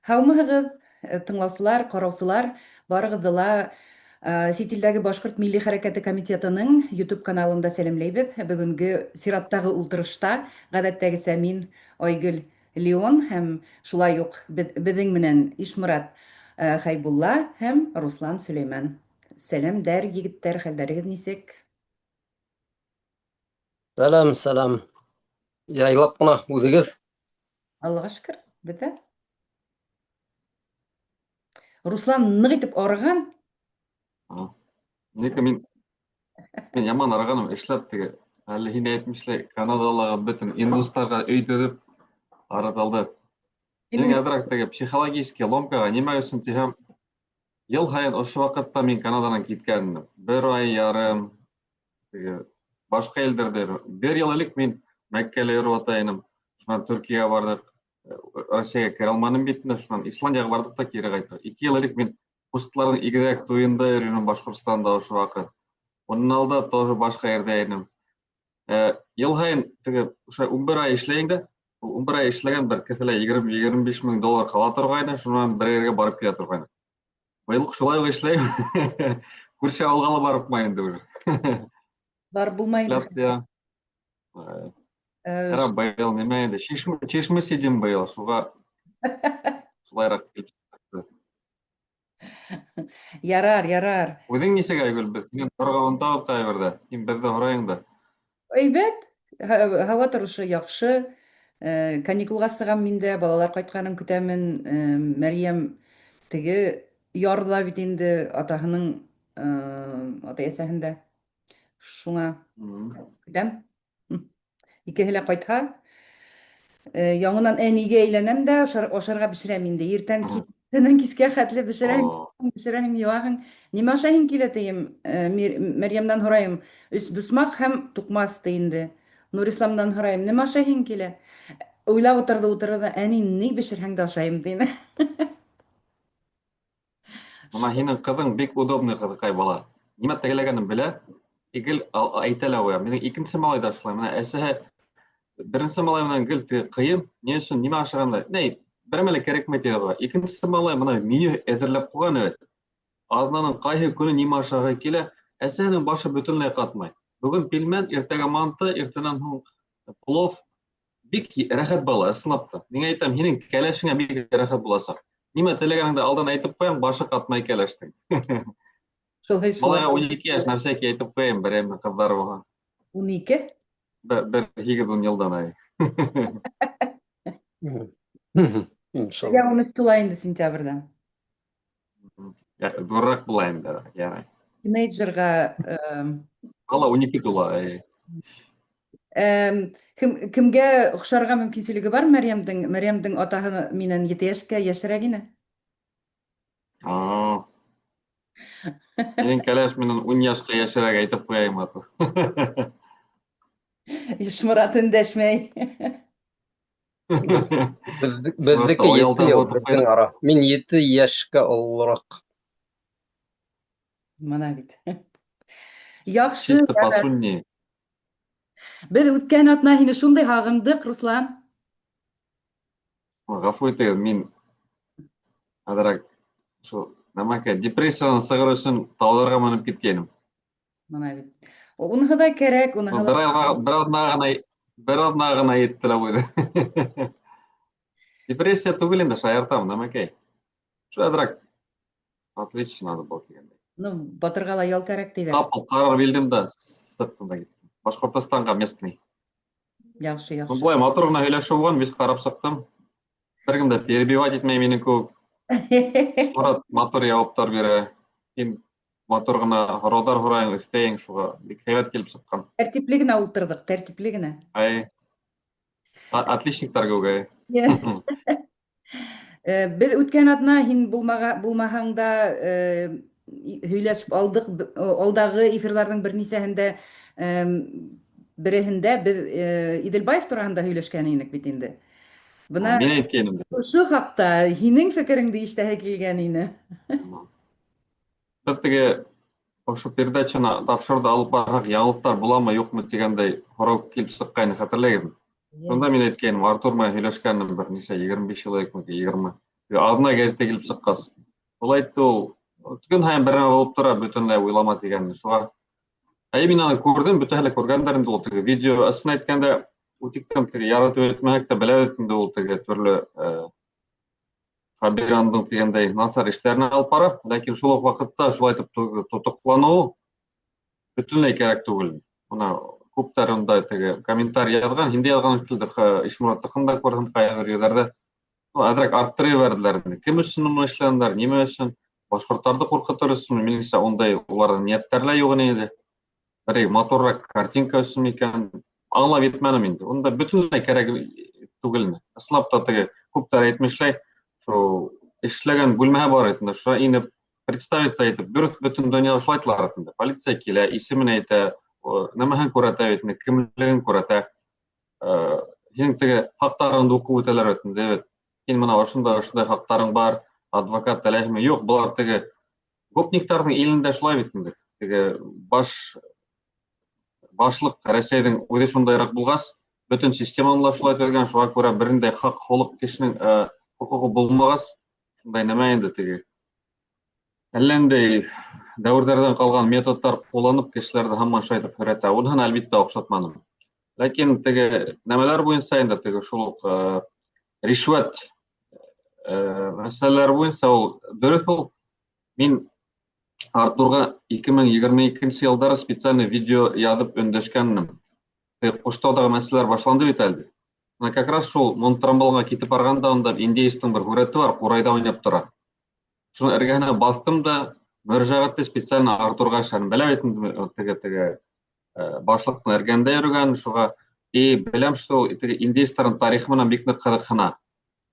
Һаумыһығыҙ, тыңлаусылар, ҡараусылар, барығыҙҙы ла сит илдәге Башҡорт милли хәрәкәте комитетының YouTube каналында сәләмләйбеҙ. Бөгөнгө сираттағы ултырышта ғәҙәттәгесә мин, Айгөл Леон һәм шулай уҡ беҙҙең менән Ишморат Хәйбулла һәм Руслан Сөләймән. Сәләмдәр, егеттәр, хәлдәрегеҙ нисек? Сәләм, сәләм. Яйлап ҡына үҙегеҙ. Аллаға шөкөр, беҙ ҙә. Руслан ныҡ итеп арыған. Ника мин яман арығаным эшләп теге. Әле һин әйтмешләй, Канадалағы бөтөн индустарға өй төҙөп арытылды. Минең әҙерәк теге психологический ломкаға нимә өсөн тиһәм, йыл һайын ошо ваҡытта мин Канаданан киткән инем. Бер ай ярым теге башҡа илдәрҙә. Бер йыл элек мин Мәккәлә йөрөп ята инем. Шунан Төркиәгә барҙыҡ. Россиягә керә алманым бит инде, шунан Исландияға барҙыҡ та кире ҡайттыҡ. 2 йыл элек мин ҡустыларҙың игеҙәк туйында йөрөнөм Башҡортостанда ошо ваҡыт. Унан алда тоже башҡа ерҙә инем. Йыл һайын теге ошо 11 ай эшләйем дә, 11 ай эшләгән бер кеҫәлә 20-25 мең доллар ҡала торғайны, шунан бер ергә барып килә торғайны. Быйыл шулай уҡ эшләйем. Күрше ауылға ла барып булмай инде уже. Барып булмай инде. Инфляция. Ҡара, быйыл нимә инде? Чишмә сидим быйыл, шуға шулайыраҡ килеп сыҡты. Ярар, ярар. Үҙең нисек, Айгөл, беҙ һинән һорарға онотабыҙ ҡайһы берҙә. Һин беҙҙе һорайың да. Әйбәт. Һауа торошо яҡшы. Каникулға сығам мин дә, балалар ҡайтҡанын көтәмен. Мәрйәм теге ярҙа бит инде атаһының атай-әсәһендә. Шуңа көтәм. Икеһе лә ҡайтһа, яңынан әнигә әйләнәм дә ашарға бешерәм инде. Иртән китенән кискә хәтле бешерәм, бешерәм, юаһың. Нимә ашайһың килә тием, Мәрьямнан һорайым. Өсбусмаҡ һәм туҡмас ти инде. Нурисламдан һорайым, нимә ашайһың килә? Уйлап утырҙы, утырҙы да, әни, ни бешерһәң дә ашайым, тине. Бына һинең ҡыҙың бик удобный ҡыҙыҡай бала. Нимә теләгәнен белә, гел әйтә лә ҡуя. Минең икенсе малай ҙа шулай. Бына әсәһе беренсе малай менән гел теге ҡыйын, ни өсөн нимә ашағанды, ней, берәмә лә кәрәкмәй тиҙ уға. Икенсе малай бына меню әҙерләп ҡуйған бит. Аҙнаның ҡайһы көнө нимә ашағы килә, әсәһенең башы бөтөнләй ҡатмай. Бөгөн пилмән, иртәгә манты, иртәнән һуң плов. Бик рәхәт бала, ысынлап та. Мин әйтәм, һинең кәләшеңә бик рәхәт буласаҡ. Нимә теләгәнеңде алдан әйтеп ҡуям, башы ҡатмай кәләштең. Шулай, шулай. Малайға 12 йәш, на всякий әйтеп ҡуяйым, берәйемдең ҡыҙҙары булһа. 12? Бер һигеҙ-ун йылдан ай. Иншалла. Я 13 тула инде сентябрҙә. Ҙурыраҡ була инде, ярай. Тинейджерға, Бала 12 тула, әй. Кемгә оҡшарға мөмкинселеге бар Мәрйәмдең? Мәрйәмдең атаһы минән 7 йәшкә йәшерәк ине. Минең кәләш минән 10 йәшкә йәшерәк, әйтеп ҡуяйым аты. Ишморат өндәшмәй. Беҙҙеке 7 йыл, беҙҙең ара. Мин 7 йәшкә олораҡ. Мына бит. Яҡшы. Чисто по сунни. Беҙ үткән атна һине шундай һағындыҡ, Руслан. Ғәфү итегеҙ, мин әҙерәк шул нәмәкәй депрессиянан сығыр өсөн тауҙарға менеп киткәйнем. Мына бит. Уныһы ҙа кәрәк, уныһы ла. Бер аҙна ғына етте лә ҡуйҙы. Депрессия түгел инде, шаяртам, нәмәкәй. Шул әҙерәк отлично надо было тигәндәй. Ну, батырға ла ял кәрәк тиҙәр. Ҡапыл ҡарар билдем дә сыҡтым да киттем. Башҡортостанға местный. Яҡшы, яҡшы. Былай матур ғына һөйләшеү булған, бик ҡарап сыҡтым. Бер кем дә перебивать итмәй минең кеүек. Морат матур яуаптар бирә. Һин матур ғына һорауҙар һорайың, өҫтәйең, шуға бик һәйбәт килеп сыҡҡан. Тәртипле генә ултырҙыҡ, тәртипле генә. Ай. Отличниктар кеүек, ай. Беҙ үткән атна һин булмаһаң да һөйләшеп алдыҡ. Алдағы эфирларҙың бер нисәһендә, береһендә беҙ Иҙелбаев тураһында һөйләшкән инек бит инде. Бына Мин әйткәйнем дә. Ошо хаҡта һинең фекереңде ишетәһе килгән ине. Беҙ теге ошо передачаны тапшырыуҙы алып барһаҡ, яңылыҡтар буламы, юҡмы тигәндәй һорау килеп сыҡҡайны, хәтерләйһегеҙме? Шунда мин әйткәйнем, Артур менән һөйләшкәнем бер нисә, 25 йыл элек, 20. Аҙна гәзите килеп сыҡҡас. Ул әйтте ул, көн һайын бер нәмә булып тора, бөтөнләй уйлама тигән. Шуға Әй, мин аны күрҙем, бөтәһе лә күргәндер инде ул теге видео. Ысын әйткәндә, үтиктем теге яратып бөтмәһәк тә беләбеҙ инде ул теге төрлө Хабирандың тигәндәй насар эштәрен алып бара, ләкин шул уҡ ваҡытта шулай итеп тотоҡланыуы бөтөнләй кәрәк түгел. Бына күптәр унда теге комментарий яҙған, һин дә яҙған шикелле, Ишмораттыҡын да күрҙем ҡайһы ерҙәрҙә. Ну, әҙерәк арттырып ебәрҙеләр инде. Кем өсөн уны эшләгәндәр, нимә өсөн? Башҡорттарҙы ҡурҡытыр өсөн, минеңсә, ундай уларҙың ниәттәре лә юҡ ине инде. Берәй матурыраҡ картинка өсөн микән? Аңлап етмәнем инде. Унда бөтөнләй кәрәк түгел ине. Ысынлап та теге күптәр әйтмешләй, шул эшләгән бүлмәһе бар инде, шуға инеп представиться итеп, дөрөҫ, бөтөн донъяла шулай айтылар инде. Полиция килә, исемен әйтә, нәмәһен күрһәтә бит инде, кемлеген күрһәтә. Һинең теге хаҡтарыңды уҡып үтәләр бит инде, бит. Һин бына ошондай, ошондай хаҡтарың бар, адвокат теләйһеңме? Юҡ, былар теге гопниктарҙың илендә шулай бит инде. Теге башлыҡ Рәсәйҙең үҙе шундайыраҡ булғас, бөтөн системаны ла шулай төҙгән, шуға күрә бер ниндәй хаҡ, холоҡ кешенең хоҡуғы булмағас, шундай нәмә инде теге. Әллә ниндәй дәүерҙәрҙән ҡалған методтар ҡулланып кешеләрҙе һаман шулай итеп һөрәтә. Уныһын әлбиттә оҡшатманым. Ләкин теге нәмәләр буйынса инде теге шул уҡ ришүәт мәсьәләләр буйынса ул дөрөҫ ул. Мин Артурға 2022 йылдары специальный видео яҙып өндәшкәнмен. Теге Ҡоштауҙағы мәсьәләләр башланды бит әле. Бына как раз шул Монтрамбалға китеп барғанда унда индеецтың бер һүрәте бар, ҡурайҙа уйнап тора. Шуның эргәһенә баҫтым да мөрәжәғәтте специально Артурға эшләнем. Белә бит инде теге башлыҡтың эргәһендә йөрөгән, шуға и беләм, что ул теге индеецтарҙың тарихы менән бик ныҡ ҡыҙыҡһына.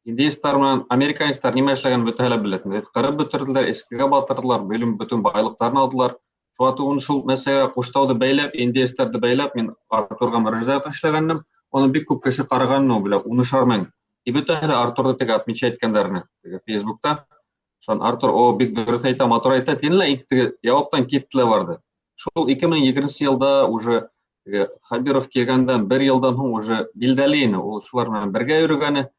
Индеецтар менән американецтар нимә эшләгәнен бөтәһе лә белә. Бит ҡырып бөтөрҙөләр, эскегә батырҙылар, бөтөн байлыҡтарын алдылар. Шуға уны шул мәсьәләгә Ҡоштауҙы бәйләп, индеецтарҙы бәйләп, мин Артурға мөрәжәғәт эшләгәнем. Уны бик күп кеше ҡараған, ул белә, унышар мең. И бөтәһе лә Артурҙы теге отмечать иткәндәрне, теге Фейсбукта. Шунан Артур, о, бик дөрөҫ әйтә, матур әйтә, тине лә, теге яуаптан китте лә барҙы. Шул 2020 йылда уже теге Хабиров килгәндән бер йылдан һуң уже билдәле ине, ул шулар менән бергә йөрөгәне,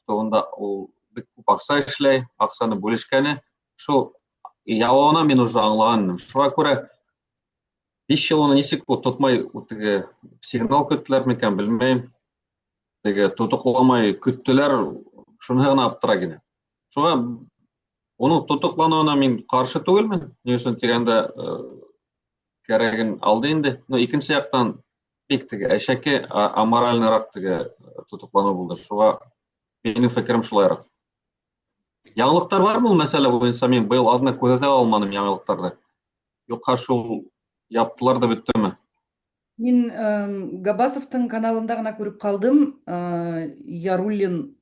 что унда ул бик күп аҡса эшләй, аҡсаны бүлешкәне. Шул яуабына мин уже аңлағанмын. Шуға күрә 5 йыл уны нисек ул тотмай, ул теге сигнал көттөләр микән, белмәйем. Теге тотоҡламай көттөләр, шуныһы ғына аптыра генә. Шуға уның тотоҡланыуына мин ҡаршы түгелмен. Ни өсөн тигәндә, кәрәген алды инде. Но икенсе яҡтан бик теге әшәке, аморальныраҡ теге тотоҡланыу булды. Шуға минең фекерем шулайыраҡ. Яңылыҡтар бармы ул мәсьәлә буйынса? Мин быйыл аҙна күҙәтә алманым яңылыҡтарҙы. Юҡҡа шул яптылар да бөттөмө? Мин Габасовтың каналында ғына күреп ҡалдым, Яруллин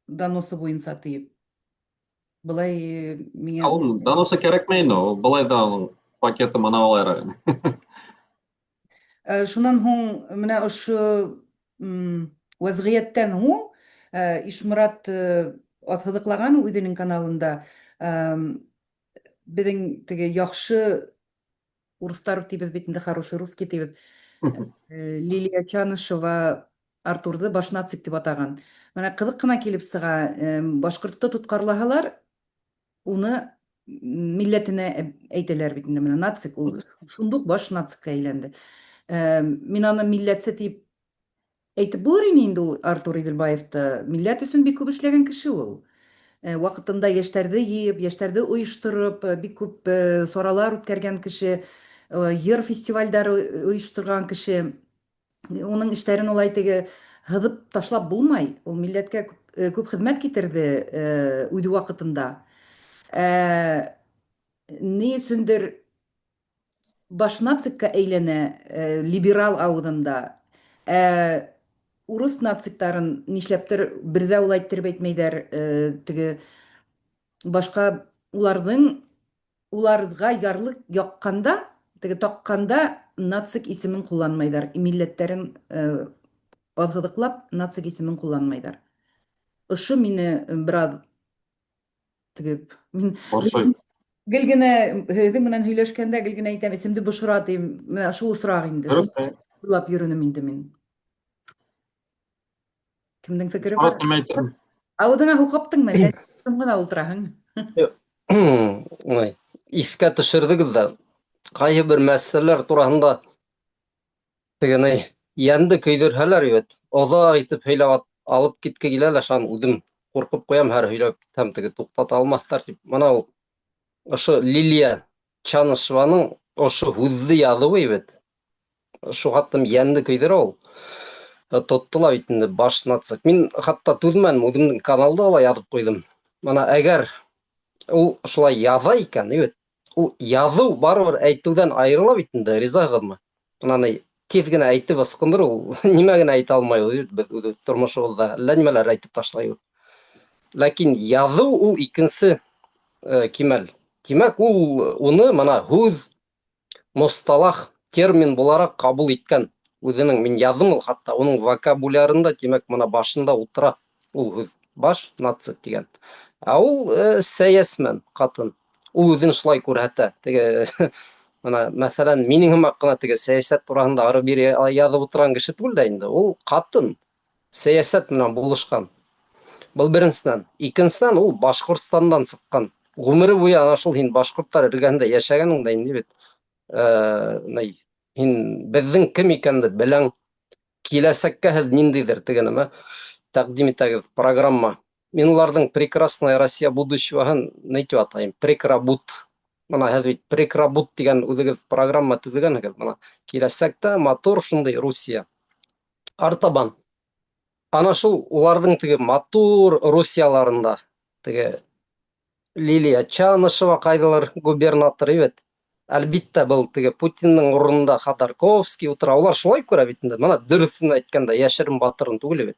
доносы буйынса тиеп. Былай миңә Ә ул доносы кәрәкмәй инде, ул былай да уның пакеты мына алайыраҡ ине. Шунан һуң менә ошо вәзғиәттән һуң Ишморат аҫһыҙыҡлаған үҙенең каналында, беҙҙең теге яҡшы урыҫтар тибеҙ бит инде, хороший русский тибеҙ. Лилия Чанышева Артурҙы баш нацик тип атаған. Менә ҡыҙыҡ ҡына килеп сыға, башҡортто тотҡарлаһалар, уны милләтенә әйтәләр бит инде, менә нацик, ул шундук баш нацикка әйләнде. Мин аны милләтсе тип әйтеп булыр ине инде ул Артур Иделбаевты. Милләт өсөн бик күп эшләгән кеше ул. Ваҡытында йәштәрҙе йыйып, йәштәрҙе ойоштороп, бик күп саралар үткәргән кеше, йыр фестивальдәре ойошторған кеше. Уның эштәрен улай теге һыҙып ташлап булмай. Ул милләткә күп хеҙмәт китерҙе үҙ ваҡытында. Ни өсөндөр баш нацикка әйләнә либерал ауыҙында. Урыҫ нациктарын нишләптер бер ҙә улай иттереп әйтмәйҙәр, теге башҡа уларҙға ярлыҡ яҡҡанда, теге таҡҡанда нацик исемен ҡулланмайҙар, милләттәрен аҙғыҙыҡлап нацик исемен ҡулланмайҙар. Ошо мине бер аҙ теге мин Борсой. гел генә һеҙҙең менән һөйләшкәндә гел генә әйтәм, исемде бошора тим. Менә шул осраҡ инде. Дөрөҫ, Шуны уйлап йөрөнөм инде мин. Кемдең фекере бар? Нимә әйтәм? Ауыҙыңа һыу ҡаптыңмы әллә? Тым ғына ултыраһың. Ой, иҫкә төшөрҙөгөҙ ҙә, ҡайһы бер мәсьәләләр тураһында теге ни, йәнде көйҙөрһәләр бит, оҙаҡ итеп һөйләп алып китке килә лә, шунан үҙем ҡурҡып ҡуям, һәр һөйләп китһәм, теге туҡтата алмаҫтар тип. Мына ул ошо Лилия Чанышеваның ошо һүҙҙе яҙыуы бит. Шу хаттым йәнде көйҙөрә ул. Тотто ла бит инде баш нацик. Мин хатта түҙмәнем, үҙемдең каналда ла яҙып ҡуйҙым. Мына әгәр ул шулай яҙа икән, бит, ул яҙыу барыбер әйтеүҙән айырыла бит инде, ризаһығыҙмы? Мына ни тиҙ генә әйтеп ысҡындыр ул, нимә генә әйтә алмай ул, беҙ үҙ тормошобоҙҙа әллә нимәләр әйтеп ташлайбыҙ. Ләкин яҙыу ул икенсе кимәл. Тимәк, ул уны мына һүҙ, мосталах, термин булараҡ ҡабул иткән үҙенең, мин яҙҙым ул хатта, уның вокабулярында, тимәк, мына башында ултыра ул һүҙ, баш нацик тигән. Ә ул сәйәсмән ҡатын. Ул үҙен шулай күрһәтә. Теге мына, мәҫәлән, минең һымаҡ ҡына теге сәйәсәт тураһында ары-бире яҙып ултырған кеше түгел дә инде. Ул ҡатын сәйәсәт менән булышҡан. Был беренсенән. Икенсенән, ул Башҡортостандан сыҡҡан. Ғүмере буйы ана шул һин башҡорттар эргәһендә йәшәгәнең дә инде бит. Ни, һин беҙҙең кем икәнде беләң. Киләсәккә һеҙ ниндәйҙер теге нәмә тәҡдим итәгеҙ, программа. Мин уларҙың Прекрасная Россия будущего-һын ни тип атайым? Прекрабут. Мына һеҙ бит Прекрабут тигән үҙегеҙ программа төҙөгәнһегеҙ. Мына киләсәктә матур шундай Русия. Артабан ана шул уларҙың теге матур Русияларында теге Лилия Чанышева ҡайҙалыр губернатор бит. Әлбиттә, был теге Путиндың урынында Ходорковский ултыра. Улар шулай күрә бит инде. Мына дөрөҫөн әйткәндә, йәшерен батырын түгел бит.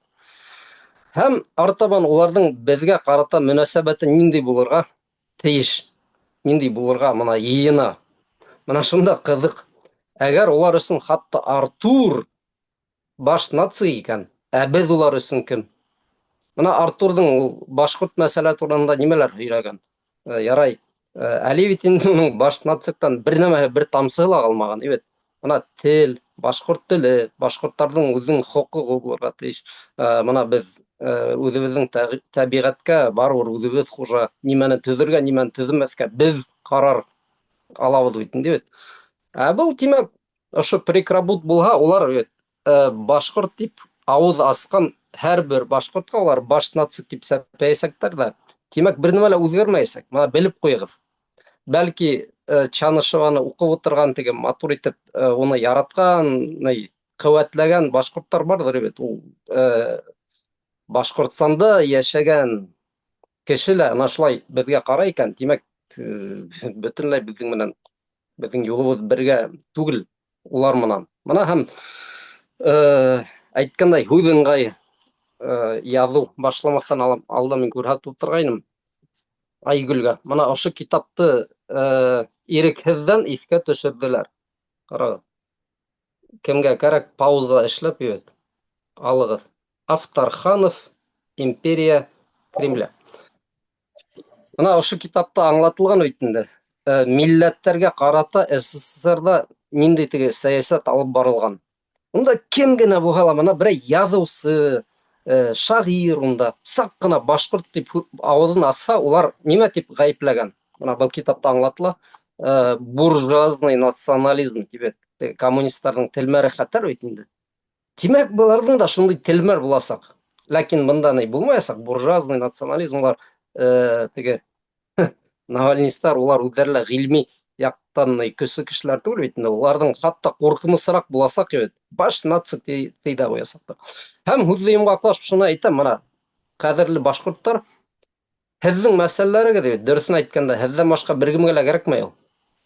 Һәм артабан уларҙың беҙгә ҡарата мөнәсәбәте ниндәй булырға тейеш? Ниндәй булырға мына йыйына? Мына шунда ҡыҙыҡ. Әгәр улар өсөн хатта Артур баш нация икән, ә беҙ улар өсөн кем? Мына Артурҙың ул башҡорт мәсьәлә тураһында нимәләр һөйләгән? Ярай, әле бит инде уның баш нациктан бер нәмәһе, бер тамсыһы ла ҡалмаған, бит. Мына тел, башҡорт теле, башҡорттарҙың үҙенең хоҡуғы булырға тейеш. Мына беҙ үҙебеҙҙең тәбиғәткә барыбер үҙебеҙ хужа. Нимәне төҙөргә, нимәне төҙөмәҫкә беҙ ҡарар алабыҙ бит инде бит. Ә был, тимәк, ошо прекрабут булһа, улар бит башҡорт тип ауыҙ асҡан һәр бер башҡортҡа улар баш нацик тип сәпәйәсәктәр ҙә, тимәк, бер нәмә лә үҙгәрмәйәсәк. Мына белеп ҡуйығыҙ. Бәлки Чанышеваны уҡып ултырған теге матур итеп уны яратҡан, ни, ҡеүәтләгән башҡорттар барҙыр бит. Ул Башҡортостанда йәшәгән кеше лә ана шулай беҙгә ҡарай икән, тимәк, бөтөнләй беҙҙең менән беҙҙең юлыбыҙ бергә түгел улар менән. Мына һәм әйткәндәй, һүҙ ыңғай яҙыу башламаҫтан алда мин күрһәтеп ултырғайным Айгөлгә. Мына ошо китапты ирекһеҙҙән иҫкә төшөрҙөләр. Ҡарағыҙ. Кемгә кәрәк, пауза эшләп бит. Алығыҙ. Авторханов, Империя Кремля. Мына ошо китапта аңлатылған бит инде. Милләттәргә ҡарата СССР-ҙа ниндәй теге сәйәсәт алып барылған. Унда кем генә булһа ла, мына берәй яҙыусы, шағир унда саҡ ҡына башҡорт тип ауыҙын асһа, улар нимә тип ғәйепләгән? Мына был китапта аңлатыла. Буржуазный национализм тип. Коммунисттарҙың телмәре хәтәр бит инде. Тимәк, быларҙың да шундай телмәр буласаҡ. Ләкин бында ни булмаясаҡ, буржуазный национализм улар теге навальнистар, улар үҙҙәре лә ғилми яҡтан көслө кешеләр түгел бит инде. Уларҙың хатта ҡурҡынысыраҡ буласаҡ бит. Баш нацик ти ҙә ҡуясаҡтар. Һәм һүҙҙе йомғаҡлап шуны әйтәм, мына ҡәҙерле башҡорттар, һеҙҙең мәсьәләләрегеҙ бит, дөрөҫөн әйткәндә, һеҙҙән башҡа бер кемгә лә кәрәкмәй ул.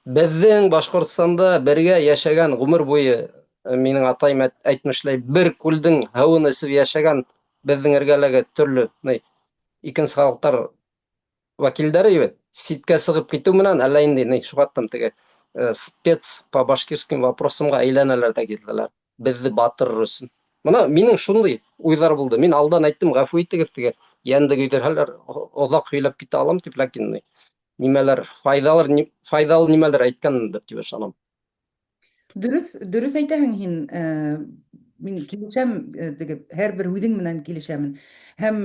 Беҙҙең Башҡортостанда бергә йәшәгән ғүмер буйы, минең атайым әйтмешләй, бер күлдең һыуын эсеп йәшәгән беҙҙең эргәләге төрлө икенсе халыҡтар вәкилдәре бит, ситкә сығып китеү менән әллә инде ни шуғаттым теге спец по башкирским вопросамға әйләнәләр ҙә килделәр беҙҙе батырыр өсөн. Мына минең шундай уйҙар булды. Мин алдан әйттем, ғәфү итегеҙ, теге йәнде көйҙөрһәләр оҙаҡ һөйләп китә алам тип, ләкин нимәләр файҙалы, файҙалы нимәлер әйткәнмендер тип ышанам. Дөрөҫ, дөрөҫ әйтәһең һин. Мин килешәм, теге һәрбер һүҙең менән килешәмен. Һәм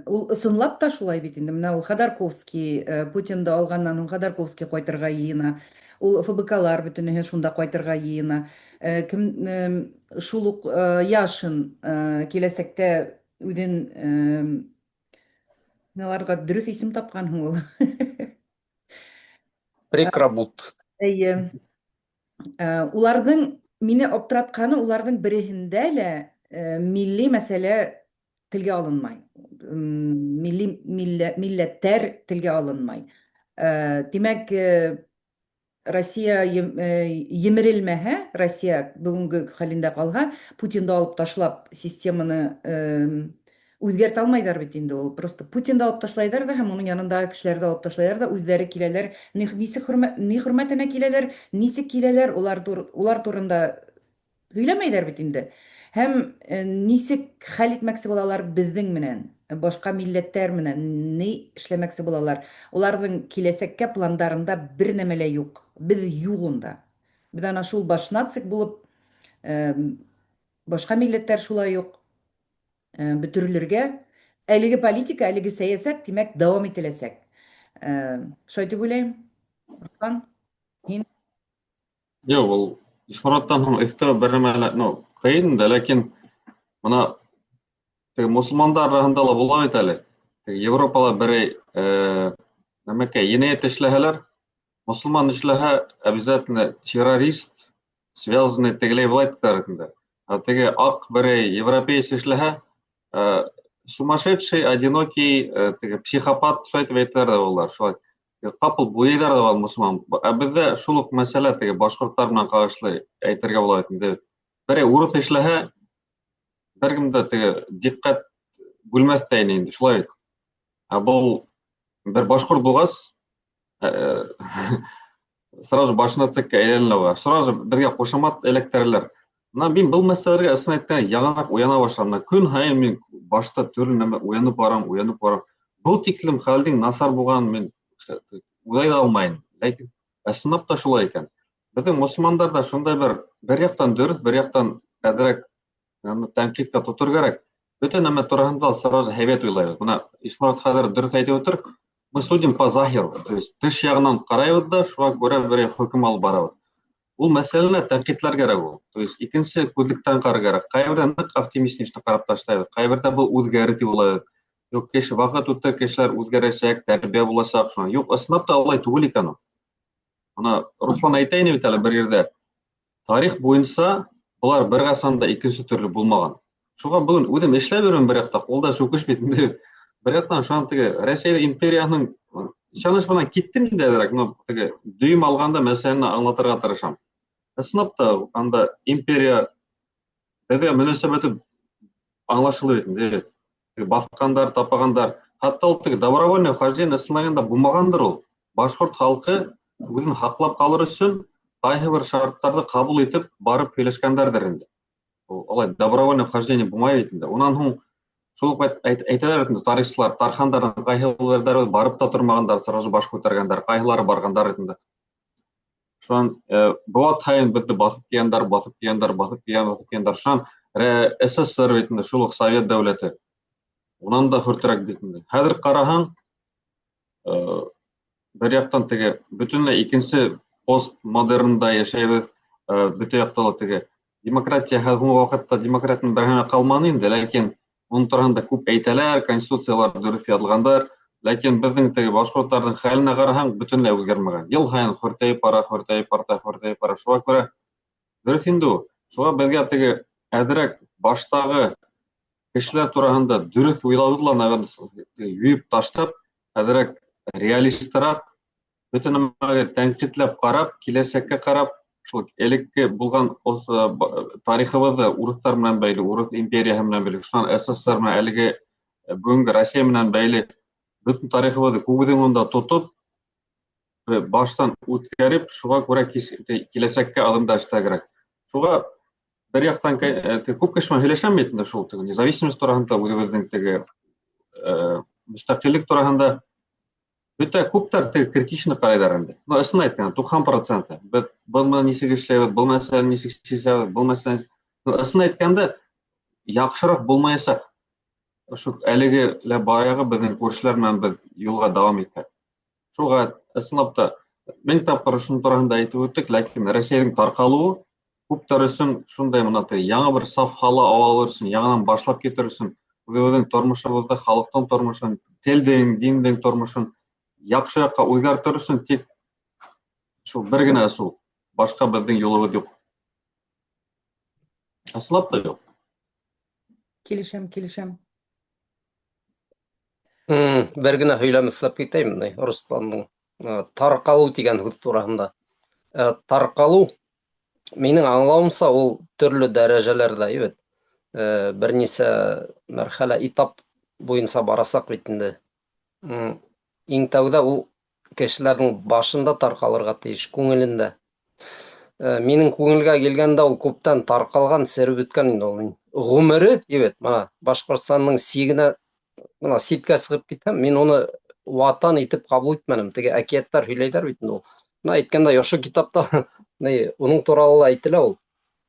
ул ысынлап та шулай бит инде. Менә ул Ходорковский, Путинды алганнан һуң Ходорковский кайтырга йыена. Ул ФБКлар бөтенеһе шунда кайтырга йыена. Кем шул ук Яшин киләсәктә үзен аларга дөрес исем тапкан һуң ул. Прекрабут. Әйе. Уларның мине аптыратканы, уларның береһендә лә милли мәсьәлә телгә алынмай. Милли милләттәр телгә алынмай. Димәк, Россия емерелмәһә, Россия бүгенге хәлендә калһа, Путинды алып ташлап системаны үзгәртә алмайдар бит инде ул. Просто Путинды алып ташлайдар да һәм уның янындагы кешеләрне алып ташлайлар да, үзләре киләләр. Нисек хөрмәт, ни хөрмәтенә киләләр, нисек киләләр, улар тур, улар турында һөйләмәйдәр бит инде. Һәм нисек хәл итмәксе булалар безнең менән, башка милләтләр менән ни эшләмәксе булалар. Уларның киләсәккә пландарында бер нәмә лә юк. Без юк унда. Без ана шул баш нацик булып, башка милләтләр шулай ук бөтерелергә. Әлеге политика, әлеге сәясәт, димәк, дәвам ителәсәк. Шулай дип уйлыйм. Руслан, һин? Юк, ул Ишмораттан һуң өҫтәү бер нәмә лә, ну, ҡыйын инде, ләкин бына теге мосолмандар араһында ла була бит әле. Теге Европала берәй нәмәкәй енәйәт эшләһәләр, мосолман эшләһә, обязательно террорист, связанный тегеләй былай тотар инде. Ә теге ак берәй европеец эшләһә, сумасшедший, одинокий, теге психопат, шулай итеп әйтәләр дә улар, шулай. Капыл буйыйлар да бар мосолман. Ә бездә шул ук мәсьәлә теге башкортлар менән кагышлы әйтергә була бит инде. Берәй урыс эшләһә, беркем дә теге дикъкать бүлмәс тә инде, шулай бит. Ә был бер башкорт булгач, сразу башына цеккә әйләнелә була. Сразу беҙгә ҡушамат эләктерәләр. Бына мин был мәсьәләләргә ысын әйткәндә яңыраҡ уяна башланым. Бына көн һайын мин башта төрлө нәмә уянып барам, уянып барам. Был тиклем хәлдең насар булғанын мин уйлай ҙа алмайым. Ләкин ысынлап та шулай икән. Беҙҙең мосолмандар ҙа шундай бер яҡтан дөрөҫ, бер яҡтан әҙерәк тәнҡиткә тотор кәрәк. Бөтә нәмә тураһында сразу һәйбәт уйлайбыҙ. Бына Ишморат хәҙер дөрөҫ әйтеп ултыр. Мы судим по захиру, то есть тыш яғынан ҡарайбыҙ ҙа, шуға күрә берәй хөкөм алып барабыҙ. Ул мәсьәләне тәнҡитләр кәрәк ул. То есть икенсе күҙлектән ҡарар кәрәк. Ҡайһы ныҡ оптимистично ҡарап ташлайбыҙ, ҡайһы был үҙгәрер тип уйлайбыҙ. Юҡ, кеше ваҡыт үтә, кешеләр үҙгәрәсәк, тәрбиә буласаҡ. Шуна. Юҡ, ысынлап та улай түгел икән ул. Бына Руслан әйтә ине бит әле бер ерҙә. Тарих буйынса былар бер ҡасан да икенсе төрлө булмаған. Шуға бөгөн үҙем эшләп йөрөм бер яҡта, ҡулда сүкеш бит инде. Бер яҡтан шунан теге Рәсәй империяһының ышаныс менән киттем инде әҙерәк, но теге дөйөм алғанда мәсьәләне аңлатырға тырышам. Ысынлап та анда империя беҙгә мөнәсәбәте аңлашылыр бит инде. Баҫҡандар, тапағандар. Хатта ул теге добровольное вхождение ысынлағанда булмағандыр ул. Башҡорт халҡы үҙен һаҡлап ҡалыр өсөн ҡайһы бер шарттарҙы ҡабул итеп барып һөйләшкәндәрҙер инде. Улай добровольное вхождение булмай бит инде. Унан һуң шул уҡ әйтәләр бит инде тарихсылар, тархандарҙың ҡайһылары барып та тормағандар, сразу баш күтәргәндәр, ҡайһылары барғандар бит инде. Шунан быуат һайын беҙҙе баҫып килгәндәр, баҫып килгәндәр, баҫып килгән, баҫып килгәндәр. Шунан СССР бит инде, шул уҡ Совет дәүләте. Унан да хөртерәк бит инде. Хәҙер ҡараһаң, бер яҡтан теге бөтөнләй икенсе постмодернда йәшәйбеҙ, бөтә яҡта ла теге демократия хәҙер һуңғы ваҡытта демократияның береһенә ҡалманы инде, ләкин уның тураһында күп әйтәләр, конституциялар дөрөҫ яҙылғандар, ләкин беҙҙең теге башҡорттарҙың хәленә ҡараһаң, бөтөнләй үҙгәрмәгән. Йыл һайын хөртәйеп бара, хөртәйеп арта, хөртәйеп бара. Шуға күрә дөрөҫ инде ул. Шуға беҙгә теге әҙерәк баштағы кешеләр тураһында дөрөҫ уйлауҙы ла, наверное, йыйып ташлап, әҙерәк реалистыраҡ, бөтә нәмәгә тәнҡитләп ҡарап, киләсәккә ҡарап, шул элекке булған тарихыбыҙҙы урыҫтар менән бәйле, урыҫ империяһы менән бәйле, шунан СССР менән әлеге бөгөнгө Россия менән бәйле бөтөн тарихыбыҙҙы күҙ уңында тотоп, баштан үткәреп, шуға күрә киләсәккә аҙымдар эшләргә кәрәк. Шуға бер яҡтан күп кеше менән һөйләшәм бит инде шул теге независимость тураһында, үҙебеҙҙең теге мөстәҡиллек тураһында. Бөтә күптәр теге критично ҡарайҙар инде. Но ысын әйткәндә, 90%. Беҙ был менән нисек эшләйбеҙ, был мәсьәләне нисек сисәбеҙ, был мәсьәләне. Ысын әйткәндә, яҡшыраҡ булмаясаҡ. Ошо әлеге лә баяғы беҙҙең күршеләр менән беҙ юлға дауам итһәк. Шуға ысынлап та мең тапҡыр ошоно тураһында әйтеп үттек, ләкин Рәсәйҙең тарҡалыуы күптәр өсөн шундай мына теге яңы бер саф һала алыр өсөн, яңынан башлап китер өсөн үҙебеҙҙең тормошобоҙҙо, халыҡтың тормошон, телдең, диндең тормошон яҡшы яҡҡа үҙгәртер өсөн тик шул бер генә ысул. Башҡа беҙҙең юлыбыҙ юҡ. Ысынлап та юҡ. Килешәм, килешәм. Бер генә һөйләм эшләп китәйем, ни, Русландың тарҡалыу тигән һүҙ тураһында. Тарҡалыу минең аңлауымса ул төрлө дәрәжәләрҙә бит. Бер нисә мәрхәлә, этап буйынса барасаҡ бит инде. Иң тәүҙә ул кешеләрҙең башында тарҡалырға тейеш, күңелендә. Минең күңелгә килгәндә ул күптән тарҡалған, сереп бөткән инде ул. Ғүмере, ебет, мына Башҡортостандың сигенә, мына ситкә сығып китһәм, мин уны ватан итеп ҡабул итмәнем. Теге әкиәттәр һөйләйҙәр бит инде ул. Мына әйткәндә, ошо китапта ни, уның турала ла әйтелә ул.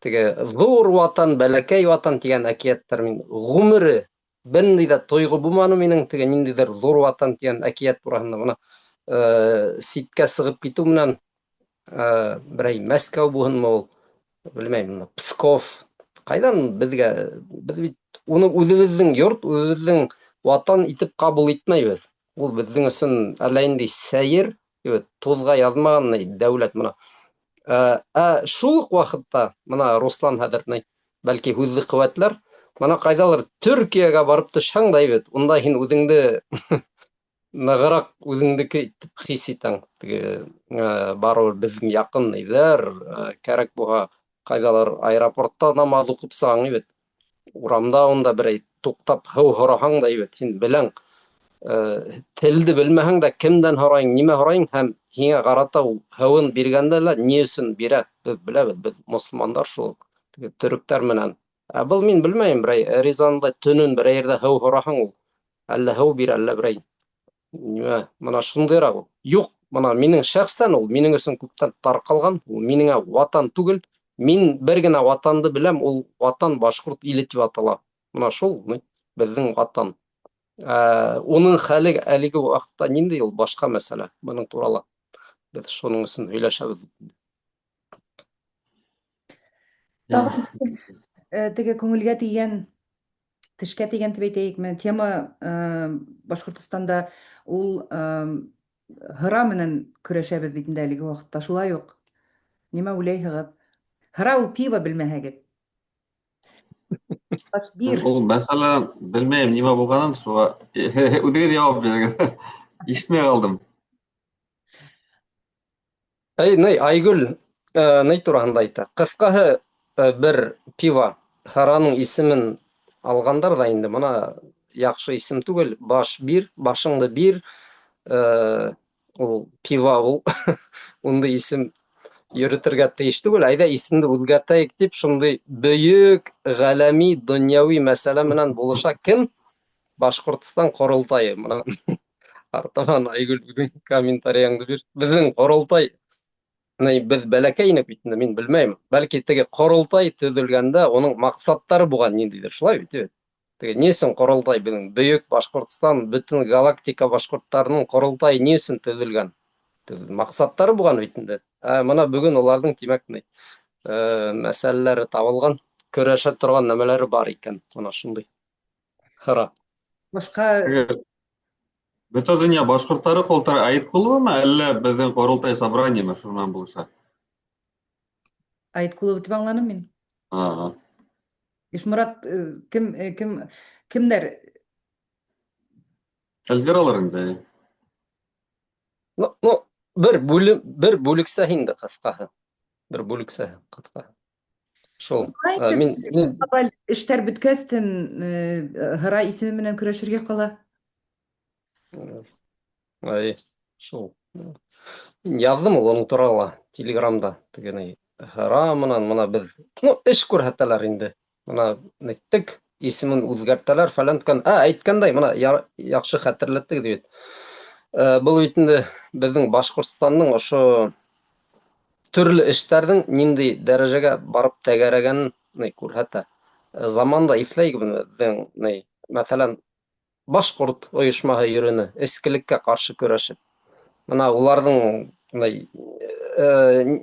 Теге ҙур ватан, бәләкәй ватан тигән әкиәттәр мин ғүмере бер ниндәй ҙә тойғо булманы минең теге ниндәйҙер ҙур ватан тигән әкиәт тураһында. Мына ситкә сығып китеү менән берәй Мәскәү булһынмы ул, белмәйем, Псков, ҡайҙан беҙгә, беҙ бит уны үҙебеҙҙең йорт, үҙебеҙҙең ватан итеп ҡабул итмәйбеҙ. Ул беҙҙең өсөн әллә ниндәй сәйер, туҙға яҙмаған дәүләт мына. Ә шул уҡ ваҡытта мына Руслан хәҙер ни, бәлки һүҙҙе ҡеүәтләр, мына ҡайҙалыр Төркиәгә барып төшһәң дә бит, унда һин үҙеңде нығыраҡ үҙеңдеке итеп хис итәң. Теге барыбер беҙҙең яҡын өйҙәр, кәрәк булһа ҡайҙалыр аэропортта намаҙ уҡып сығаң бит. Урамда унда берәй туҡтап һыу һораһаң да бит, һин беләң. Телде белмәһәң дә кемдән һорайың, нимә һорайың һәм һиңә ҡарата ул һыуын биргәндә лә ни өсөн бирә? Беҙ беләбеҙ, беҙ мосолмандар шул теге төрөктәр менән. Ә был мин белмәйем, берәй Рязанда төнөн берәй ерҙә һыу һораһаң ул әллә һыу бирә, әллә берәй нимә, мына шундайыраҡ ул. Юҡ, мына минең шәхсән ул минең өсөн күптән тарҡалған, ул минеңә ватан түгел. Мин бер генә ватанды беләм, ул ватан башҡорт иле тип атала. Мына шул беҙҙең ватан. Уның хәле әлеге ваҡытта ниндәй, ул башҡа мәсьәлә. Бының турала беҙ шуның өсөн һөйләшәбеҙ. Тағын теге күңелгә тейгән, тешкә тейгән тип әйтәйекме, тема Башҡортостанда ул һыра менән көрәшәбеҙ бит инде әлеге ваҡытта, шулай уҡ. Нимә уйлайһығыҙ? Һыра ул пиво, белмәһәгеҙ. Бир. Ул мәсьәлә белмәйем нимә булғанын, шуға үҙегеҙ яуап бирегеҙ. Ишетмәй ҡалдым. Әй, ни, Айгөл ни тураһында әйтә. Ҡыҫҡаһы, бер пиво һыраның исемен алғандар ҙа инде, мына яҡшы исем түгел, баш бир, башыңды бир, ул пиво ул ундай исем йөрөтөргә тейеш түгел, әйҙә исемде үҙгәртәйек тип, шундай бөйөк ғәләми донъяуи мәсьәлә менән булыша кем? Башҡортостан ҡоролтайы. Мына артабан Айгөл үҙең комментарийыңды бир. Беҙҙең ҡоролтай, беҙ бәләкәй инек бит инде, мин белмәйем. Бәлки теге ҡоролтай төҙөлгәндә уның маҡсаттары булған ниндәйҙер, шулай бит? Теге ни өсөн ҡоролтай беҙҙең бөйөк Башҡортостан, бөтөн галактика башҡорттарының ҡоролтайы ни өсөн төҙөлгән? Маҡсаттары булған бит инде. Ә мына бөгөн уларҙың, тимәк, ни, мәсьәләләре табылған, көрәшә торған нәмәләре бар икән. Мына шундай. Һыра. Башҡа Бөтә донъя башҡорттары ҡолтар Айытҡуловамы, әллә беҙҙең ҡоролтай собраниемы шунан булыша? Айытҡулова тип аңланым мин. Ишморат, кем, кем, кемдәр? Эльвиралар инде. Ну, бер бүлем, бер бүлексә инде ҡыҫҡаһы. Бер бүлексә ҡыҫҡаһы. Шул. Мин эштәр бөткәстен һыра исеме менән көрәшергә ҡала. Ай, шул. Яҙҙым ул уның турала Телеграмда теге ни һыра менән мына беҙ, ну, эш күрһәтәләр инде. Мына әйттек, исемен үҙгәртәләр фәлән ткән. Ә, әйткәндәй, мына яҡшы хәтерләттегеҙ бит. Был бит инде беҙҙең Башҡортостандың ошо Төрлө эштәрҙең ниндәй дәрәжәгә барып тәгәрәгәнен ни күрһәтә. Заманда иҫләйек беҙҙең ни, мәҫәлән, Башҡорт ойошмаһы йөрөнө, эскелеккә ҡаршы көрәшеп. Бына уларҙың ни,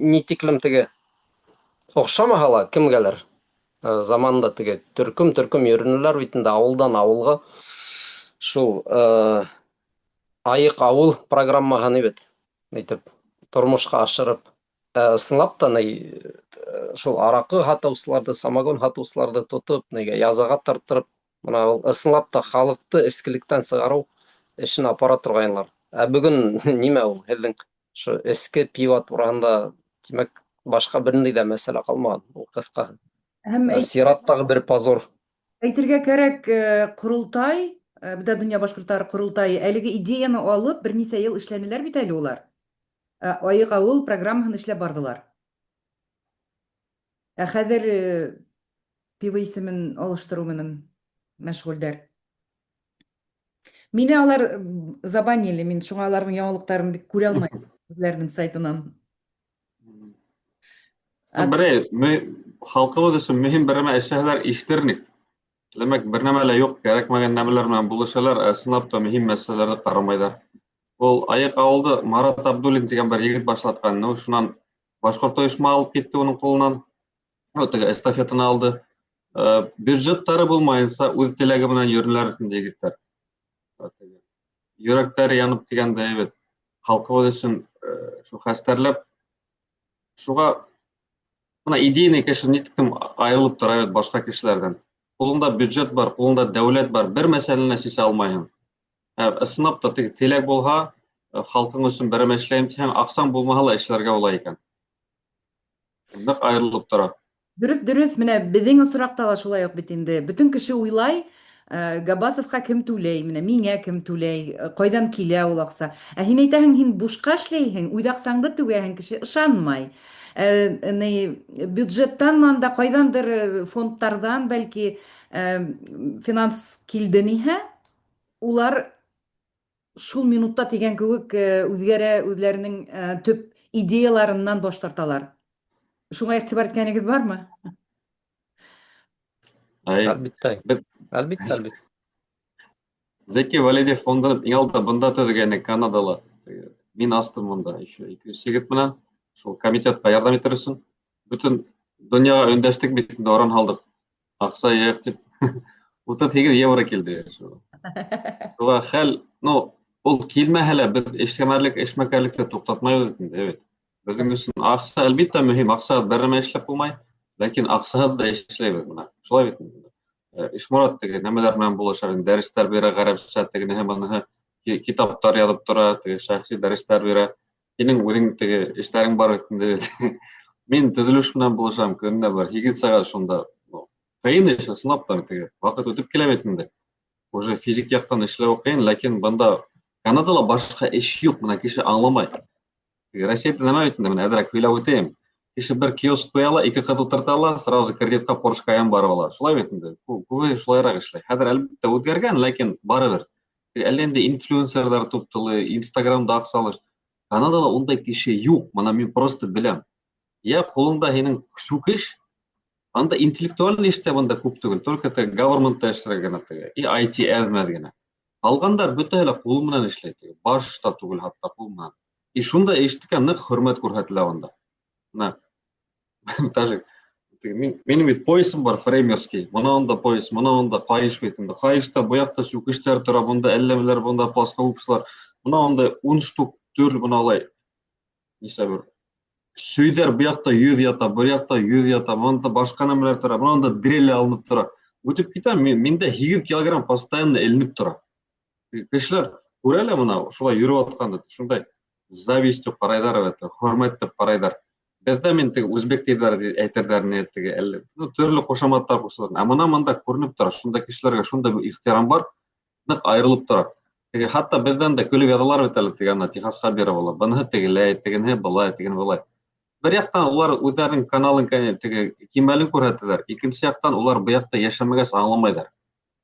ни тиклем теге оҡшамаһа ла кемгәлер, заманында теге төркөм-төркөм йөрөнөләр бит инде ауылдан ауылға. Шул Айыҡ ауыл программаһын бит итеп тормошҡа ашырып, ысынлап та ни шул араҡы һатыусыларҙы, самогон һатыусыларҙы тотоп, нигә язаға тарттырып, бына ул ысынлап та халыҡты эскелектән сығарыу эшен апара торғайнылар. Ә бөгөн нимә ул һеҙҙең ошо эске пиво тураһында, тимәк, башҡа бер ниндәй ҙә мәсьәлә ҡалмаған, ул ҡыҫҡаһы. Һәм Сираттағы бер позор. Әйтергә кәрәк, Ҡоролтай, Бөтә дөнья башҡорттары ҡоролтайы әлеге идеяны алып, бер нисә йыл эшләнеләр бит әле улар. Айыҡ ауыл программаһын эшләп барҙылар. Ә хәҙер пиво исемен алыштырыу менән мәшғүлдәр. Мине алар забанили, мин шуңа аларның яңалыҡтарын бик күрә алмайым үзләренең сайтынан. Берәй, халҡыбыҙ өсөн мөһим бер нәмә эшләһәләр, ишетернек. Димәк, бер нәмә лә юҡ, кәрәкмәгән нәмәләр менән булышалар, ә ысынлап та мөһим мәсьәләләрҙе ҡарамайҙар. Ул Айыҡ ауылды Марат Абдуллин тигән бер егет башлатҡан. Ну, шунан башҡорт ойошма алып китте уның ҡулынан. Ну, теге эстафетаны алды. Бюджеттары булмайынса үҙ теләге менән йөрөнөләр инде егеттәр. Йөрәктәре янып тигәндәй бит. Халҡыбыҙ өсөн шул хәстәрләп, шуға бына идейный кеше ни тиклем айырылып тора бит башҡа кешеләрҙән. Ҡулында бюджет бар, ҡулында дәүләт бар, бер мәсьәләне сисә алмайһың. Ысынлап та теге теләк булһа, халҡың өсөн бер нәмә эшләйем тиһәң, аҡсаң булмаһа ла эшләргә була икән. Ныҡ айырылып тора. Дөрөҫ, дөрөҫ, менә беҙҙең осраҡта ла шулай уҡ бит инде. Бөтөн кеше уйлай, Габбасовҡа кем түләй, менә миңә кем түләй, ҡайҙан килә ул аҡса. Ә һин әйтәһең, һин бушҡа эшләйһең, үҙ аҡсаңды түгәһең, кеше ышанмай. Ни, бюджеттан анда ҡайҙандыр фондтарҙан бәлки финанс килде ниһә, улар шул минутта тигән кеүек үҙгәрә, үҙләренең төп идеяларынан баш тарталар. Шуңа игътибар иткәнегеҙ бармы? Ай, Әлбиттә. Әлбиттә, әлбиттә. Зәки Вәлиди фондын иң алда бында төҙөгәйне Канадала. Мин астым монда еще 200 егет менән шул комитетҡа ярҙам итер өсөн. Бөтөн донъяға өндәштек бит инде, оран һалдыҡ. Аҡса йыйыҡ тип. 38 евро килде шул. Шуға хәл, ну, ул килмәһә лә беҙ эшмәкәрлекте туҡтатмайбыҙ инде, бит. Беҙҙең өсөн аҡса әлбиттә мөһим, аҡса бер нәмә эшләп булмай, ләкин аҡсаһыҙ ҙа эшләйбеҙ бына. Шулай бит инде. Ишморат теге нәмәләр менән булаша, дәрестәр бирә, ғәрәпсә тегенеһе, быныһы, китаптар яҙып тора, теге шәхси дәрестәр бирә. Һинең үҙең теге эштәрең бар бит инде. Мин төҙөлөш менән булышам, көнөнә бер 8 сәғәт шунда. Ҡыйын эш, ысынлап та теге ваҡыт үтеп килә бит инде. Уже физик яҡтан эшләү ҡыйын, ләкин бында Канадала башҡа эш юҡ, бына кеше аңламай. Россияда нәмә бит инде, менә әҙерәк һөйләп үтәйем. Кеше бер киоск ҡуя ла, ике ҡыҙ ултырта ла, сразу кредитҡа Porsche Cayenne барып ала. Шулай бит инде. Күбе шулайыраҡ эшләй. Хәҙер әлбиттә үҙгәргән, ләкин барыбер. Әллә инде инфлюенсерҙар туптылы, Инстаграмда аҡса алыр. Канадала ундай кеше юҡ, бына мин просто беләм. Я ҡулыңда һинең сүкеш, анда интеллектуальный эштә бында күп түгел, только теге governmentта эшләр генә теге, и ай ти әҙ-мәҙ генә. Ҡалғандар бөтәһе лә ҡул менән эшләй теге, баш та түгел, хатта ҡул менән. И шунда эштекә ныҡ хөрмәт күрһәтелә унда. Бына, даже теге, минең бит поясым бар, фреймерский. Бына унда пояс, бына унда ҡайыш бит инде. Ҡайышта бу яҡта сүкештәр тора, бында әллә бында плоскогубцылар. Бына унда 10 штук төрлө бына алай. Нисә бер сөйҙәр бу яҡта 100 ята, бер яҡта 100 ята, бында башҡа нәмәләр тора, бына унда дрель алынып тора. Үтеп китәм, миндә 8 килограмм постоянно эленеп тора. Кешеләр күрә лә бына шулай йөрөп атҡанды, шундай завистью ҡарайҙар бит, хөрмәт тип ҡарайҙар. Беҙҙә мин теге үзбәк тиҙәр, әйтерҙәр ни теге, әллә, ну, төрлө ҡушаматтар ҡушалар. Ә бына бында күренеп тора, шундай кешеләргә шундай бер ихтирам бар, ныҡ айырылып тора. Теге, хатта беҙҙән дә көлөп яҙалар бит әле, теге, ана Техасҡа биреп ала. Быныһы тегеләй, тегенеһе былай, тегене былай. Бер яҡтан улар үҙҙәренең каналын, теге кимәлен күрһәтәләр, икенсе яҡтан улар был яҡта йәшәмәгәс аңламайҙар.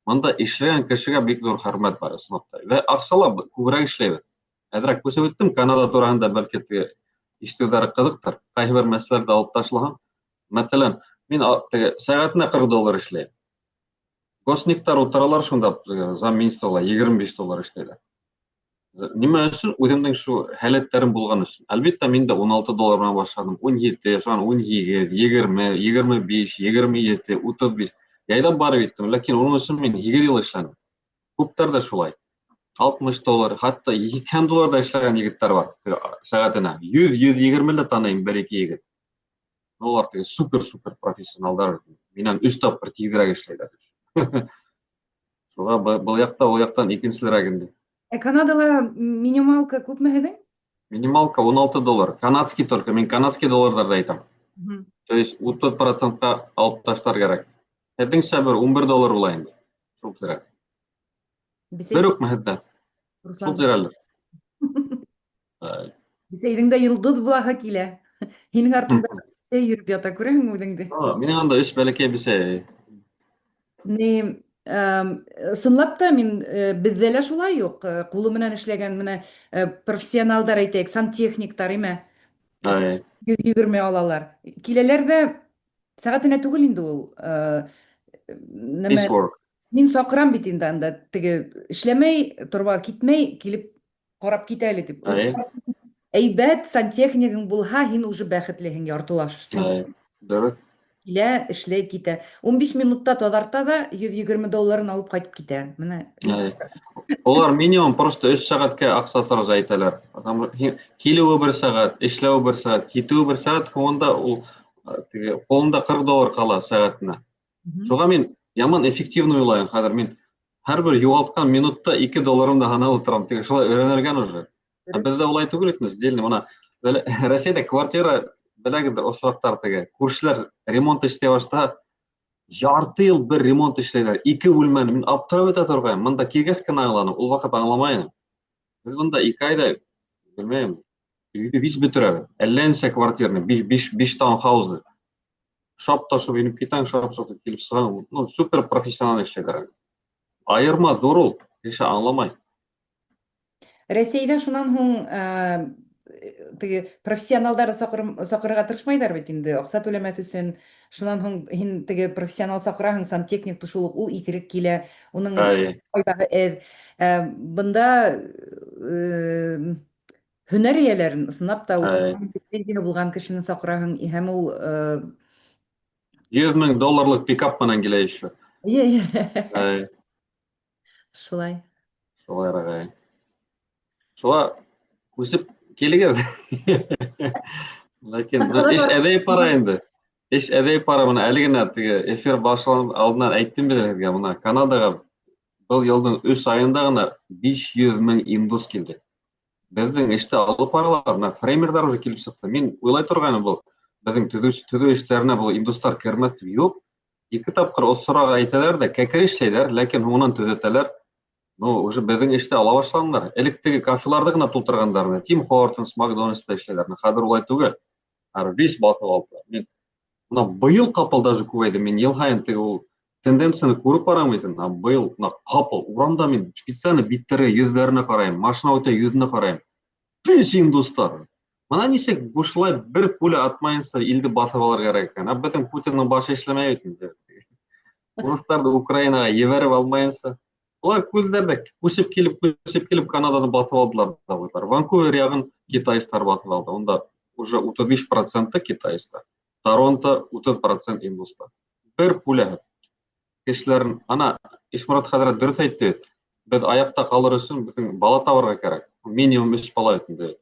Бында эшләгән кешегә бик ҙур хөрмәт бар, ысынлап та. Вә аҡсала күберәк эшләйбеҙ. Әҙерәк күсеп үттем Канада тураһында, бәлки теге Ишетеүҙәре ҡыҙыҡтыр. Ҡайһы бер мәсьәләләрҙе алып ташлаһаң, мәҫәлән, мин теге сәғәтенә 40 доллар эшләйем. Госниктар ултыралар шунда, замминистрлар 25 доллар эшләйҙәр. Нимә өсөн? Үҙемдең шул һәләттәрем булған өсөн. Әлбиттә, мин дә 16 доллар менән башланым. 17, шунан 18, 20, 25, 27, 35. Яйҙап барып еттем, ләкин уның өсөн мин 8 йыл эшләнем. Күптәр ҙә шулай. 60 доллар, хатта 80 доллар ҙа эшләгән егеттәр бар сәғәтенә. 100, 120 лә таныйым бер-ике егет. Улар теге супер-супер профессионалдар. Минән 3 тапҡыр тиҙерәк эшләйҙәр. Шуға был яҡта, ул яҡтан икенселерәк инде. Ә Канадала минималка күпме һеҙҙең? Минималка 16 доллар. Канадский только. Мин канадский долларҙарҙы әйтәм. То есть 30%-ҡа алып ташлар кәрәк. Һеҙҙеңсә бер 11 доллар була инде. Шул тирә. Бер үкме һеҙҙә? Шул тирәлер. Бесәйҙең дә йолдоҙ булаһы килә. Һинең артыңда бесәй йөрөп ята, күрәһең үҙеңде. Минең анда 3 бәләкәй бесәй. Ни, ысынлап та мин беҙҙә лә шулай уҡ ҡулы менән эшләгән менә профессионалдар әйтәйек, сантехниктар име? 120 алалар. Киләләр ҙә сәғәтенә түгел инде ул. Нәмә, мин саҡырам бит инде анда, теге эшләмәй, торба китмәй, килеп ҡарап китә әле тип. Әйбәт сантехнигың булһа, һин уже бәхетлеһең яртылаш. Дөрөҫ. Килә, эшләй, китә. 15 минутта таҙарта ҙа 120 долларын алып ҡайтып китә. Менә. Улар минимум просто 3 сәғәткә аҡса сразу әйтәләр. Килеүе бер сәғәт, эшләүе бер сәғәт, китеүе бер сәғәт, һуңында ул теге ҡулында 40 доллар ҡала сәғәтенә. Шуға мин яман эффективно уйлайым хәҙер. Мин һәр бер юғалтҡан минутта 2 долларымды һанап ултырам. Теге шулай өйрәнелгән уже. Ә беҙҙә улай түгел бит, сдельный. Мына Рәсәйҙә квартира беләгеҙҙер, осраҡтар теге. Күршеләр ремонт эшләй башлаһа, ярты йыл бер ремонт эшләйҙәр, 2 бүлмәне. Мин аптырап бөтә торғайным. Бында килгәс кенә аңланым, ул ваҡыт аңламайным. Беҙ бында 2 айҙа, белмәйем, өйҙө виз бөтөрәбеҙ. Әллә нисә квартираны, биш таунхаузды. Шап ташып инеп китәң, шап шатып килеп сығаң. Ну, супер профессионал эшләйҙәр. Айырма ҙур ул, кеше аңламай. Рәсәйҙә шунан һуң, теге профессионалдарҙы саҡырырға тырышмайҙар бит инде, аҡса түләмәҫ өсөн. Шунан һуң һин теге профессионал саҡыраһың, сантехник шул уҡ, ул иҫерек килә, уның файҙаһы әҙ. Бында һөнәр эйәләрен ысынлап та лицензияһы булған кешене саҡыраһың, һәм ул 100 мең долларлыҡ пикап менән килә еще. Шулай. Шулай, ағай. Шуға күсеп килегеҙ. Ләкин эш әҙәй бара инде. Эш әҙәй бара. Бына әле генә теге эфир башланып алдынан әйттем бит һеҙгә. Бына Канадаға был йылдың 3 айында ғына 500 мең индус килде. Беҙҙең эште алып баралар. Бына фреймерҙар уже килеп сыҡты. Мин уйлай торғайным, был беҙҙең төҙөү эштәренә был индустар кермәҫ тип. Юҡ. 2 тапҡыр осораға әйтәләр ҙә, кәкре эшләйҙәр, ләкин һуңынан төҙәтәләр. Ну, уже беҙҙең эште ала башланылар. Элек теге кафеларҙы ғына тултырғандар. Тим Хортонс, Макдональдста эшләйҙәр. Хәҙер улай түгел. Хәҙер весь баҫып алдылар. Мин бына быйыл ҡапыл даже күбәйҙе. Мин йыл һайын теге ул тенденцияны күреп барам бит инде. Быйыл бына ҡапыл урамда мин специально биттәргә, йөҙҙәренә ҡарайым, машина үтә йөҙөнә ҡарайым. Весь индустар. Бына нисек бушлай бер пуля атмайынса илде баҫып алыр кәрәк икән. Ә беҙҙең Путиндың башы эшләмәй бит инде. Урыҫтарҙы Украинаға ебәреп алмайынса. Улар күлдәрҙә күсеп килеп, күсеп килеп Канаданы баҫып алдылар да улар. Ванкувер яғын китайстар баҫып алды. Унда уже 35% китайстар. Торонто 30% индустар. Бер пуля. Кешеләрен, ана Ишморат хәҙрәт дөрөҫ әйтте бит. Беҙ аяҡта ҡалыр өсөн беҙҙең бала табырға кәрәк. Минимум 3 бала бит инде.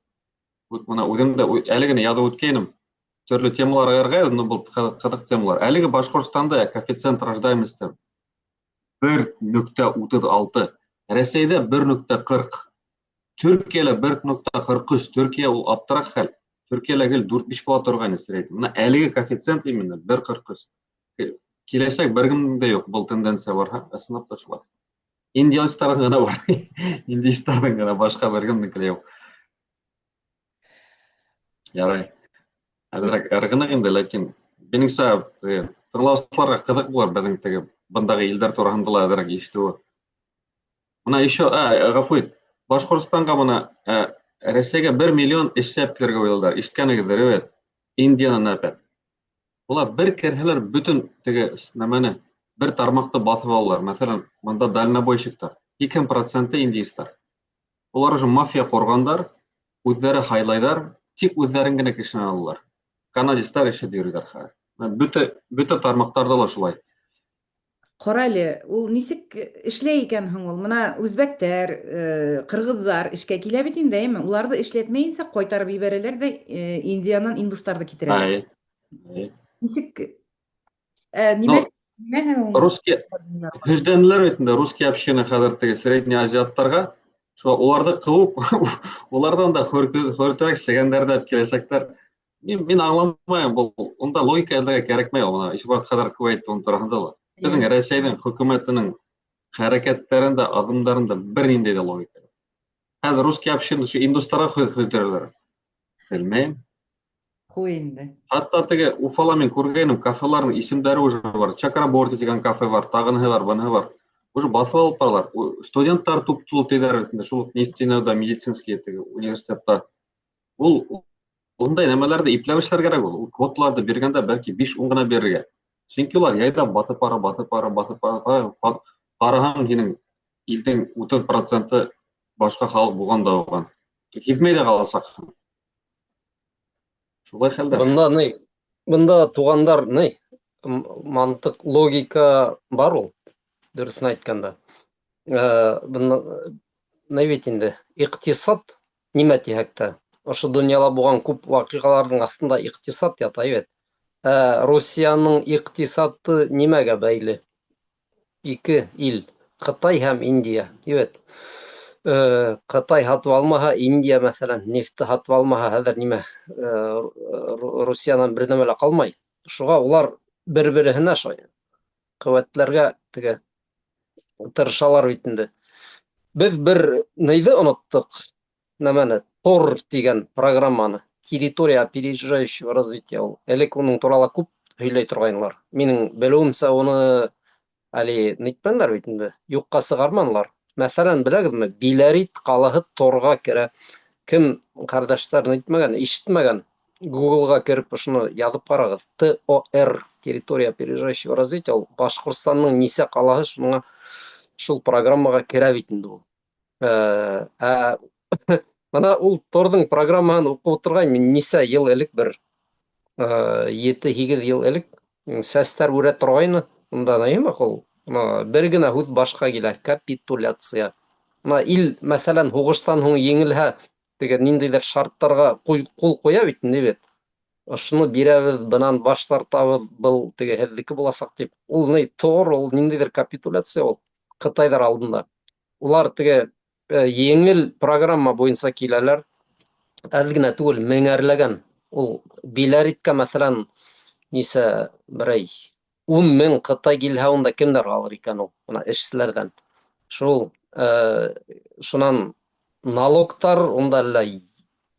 Вот бына үҙем дә әле генә яҙып үткәйнем. Төрлө темалар айырғайҙы, но был ҡыҙыҡ темалар. Әлеге Башҡортостанда коэффициент рождаемости 1.36. Рәсәйҙә 1.40. Төркиәлә 1.43. Төркиә ул аптыраҡ хәл. Төркиәлә гел дүрт-биш бала торғайны средний. Бына әлеге коэффициент именно 1.43. Киләсәк бер кемдең дә юҡ, был тенденция барһа, ысынлап та шулай. Индиецтарҙың ғына бар. Индиецтарҙың ғына, башҡа бер кемдең лә юҡ. Ярай. Әҙерәк ырғыныҡ инде, ләкин минеңсә, тыңлаусыларға ҡыҙыҡ булыр беҙҙең теге бындағы илдәр тураһында ла әҙерәк ишетеүе. Бына еще, ғәфү ит, Башҡортостанға бына, Рәсәйгә 1 миллион эшсе алып килергә уйлайҙар. Ишеткәнегеҙҙер, бит. Индиянан опять. Улар бер керһәләр, бөтөн теге нәмәне, бер тармаҡты баҫып алалар. Мәҫәлән, бында дальнобойщиктар. 80 проценты индиецтар. Улар уже мафия ҡорғандар, үҙҙәре һайлайҙар, тик үҙҙәрен генә кешене алалар. Канадецтар эшһеҙ йөрөйҙәр хәҙер. Бөтә тармаҡтарҙа ла шулай. Ҡара әле, ул нисек эшләй икән һуң ул? Мына үзбәктәр, ҡырғыҙҙар эшкә килә бит инде, әйме? Уларҙы эшләтмәйенсә ҡайтарып ебәрәләр ҙә Индиянан индустарҙы китерәләр. Ай. Ай. Нисек нимә нимә һуң ул? Русский һөждәнеләр бит инде, русский община хәҙер теге средний азиаттарға. Шул уларҙы ҡыуып, уларҙан да хөртөрәк сегәндәрҙе алып киләсәктәр. Мин аңламайым, был унда логика эҙләргә кәрәкмәй ул. Мына Ишбарат хәҙер күп әйтте уның тураһында ла. Беҙҙең Рәсәйҙең хөкүмәтенең хәрәкәттәрендә, аҙымдарында бер ниндәй ҙә логика юҡ. Хәҙер русский община ошо индустарға һөҙҙөрәләр. Белмәйем. Ҡуй инде. Хатта теге Уфала мин күргәйнем, кафеларҙың исемдәре уже бар. Чакраборти тигән кафе бар, тағыныһы бар, быныһы бар. Уже баҫып алып баралар. Студенттар туп-тулы тиҙәр бит инде, шул уҡ нефтяной медицинский теге университетта. Ул ундай нәмәләрҙе ипләп эшләргә кәрәк ул. Ул квоталарҙы биргәндә бәлки 5-10 ғына бирергә. Сөнки улар яйҙа баҫып бара, баҫып бара, баҫып бара. Ҡараһаң, һинең илдең 30 проценты башҡа халыҡ булған да булған. Һиҙмәй ҙә ҡаласаҡһың. Шулай хәлдәр. Бында ни? Бында, туғандар, ни? Мантыҡ, логика бар ул, дөрөҫөн әйткәндә. Бында ни бит инде, иҡтисад нимә тиһәк тә, ошо донъяла булған күп ваҡиғаларҙың аҫтында иҡтисад ята бит. Ә Русияның иҡтисады нимәгә бәйле? Ике ил, Ҡытай һәм Индия, бит. Ҡытай һатып алмаһа, Индия, мәҫәлән, нефтте һатып алмаһа, хәҙер нимә, Русиянан бер нәмә лә ҡалмай. Шуға улар бер-береһенә шулай ҡеүәтләргә теге тырышалар бит инде. Беҙ бер нейҙе оноттоҡ, нәмәне, ТОР тигән программаны, территория опережающего развития ул. Элек уның турала күп һөйләй торғайнылар. Минең белеүемсә, уны әле нитмәнеләр бит инде, юҡҡа сығарманылар. Мәҫәлән, беләгеҙме, Биләрит ҡалаһы ТОРға керә. Кем ҡәрҙәштәр нитмәгән, ишетмәгән, Гуглға кереп ошоно яҙып ҡарағыҙ. ТОР, территория опережающего развития, ул Башҡортостандың нисә ҡалаһы шуңа шул программаға керә бит инде ул. Ә мына ул ТОРҙың программаһын уҡып ултырғайным мин нисә йыл элек, бер 7-8 йыл элек сәстәр үрә торғайны. Унда нимә ул? Мына бер генә һүҙ башҡа килә: капитуляция. Мына ил, мәҫәлән, һуғыштан һуң еңелһә, теге ниндәйҙер шарттарға ҡул ҡуя бит инде бит. Ошоно бирәбеҙ, бынан баш тартабыҙ, был теге һеҙҙеке буласаҡ тип. Ул ни ТОР, ул ниндәйҙер капитуляция ул Ҡытайҙар алдында. Улар теге еңел программа буйынса киләләр. Әҙ генә түгел, меңәрләгән. Ул Биләриткә, мәҫәлән, нисә берәй 10 000 ҡытай килһә, унда кемдәр ҡалыр икән ул? Мына эшселәрҙән. Шул шунан налогтар унда әллә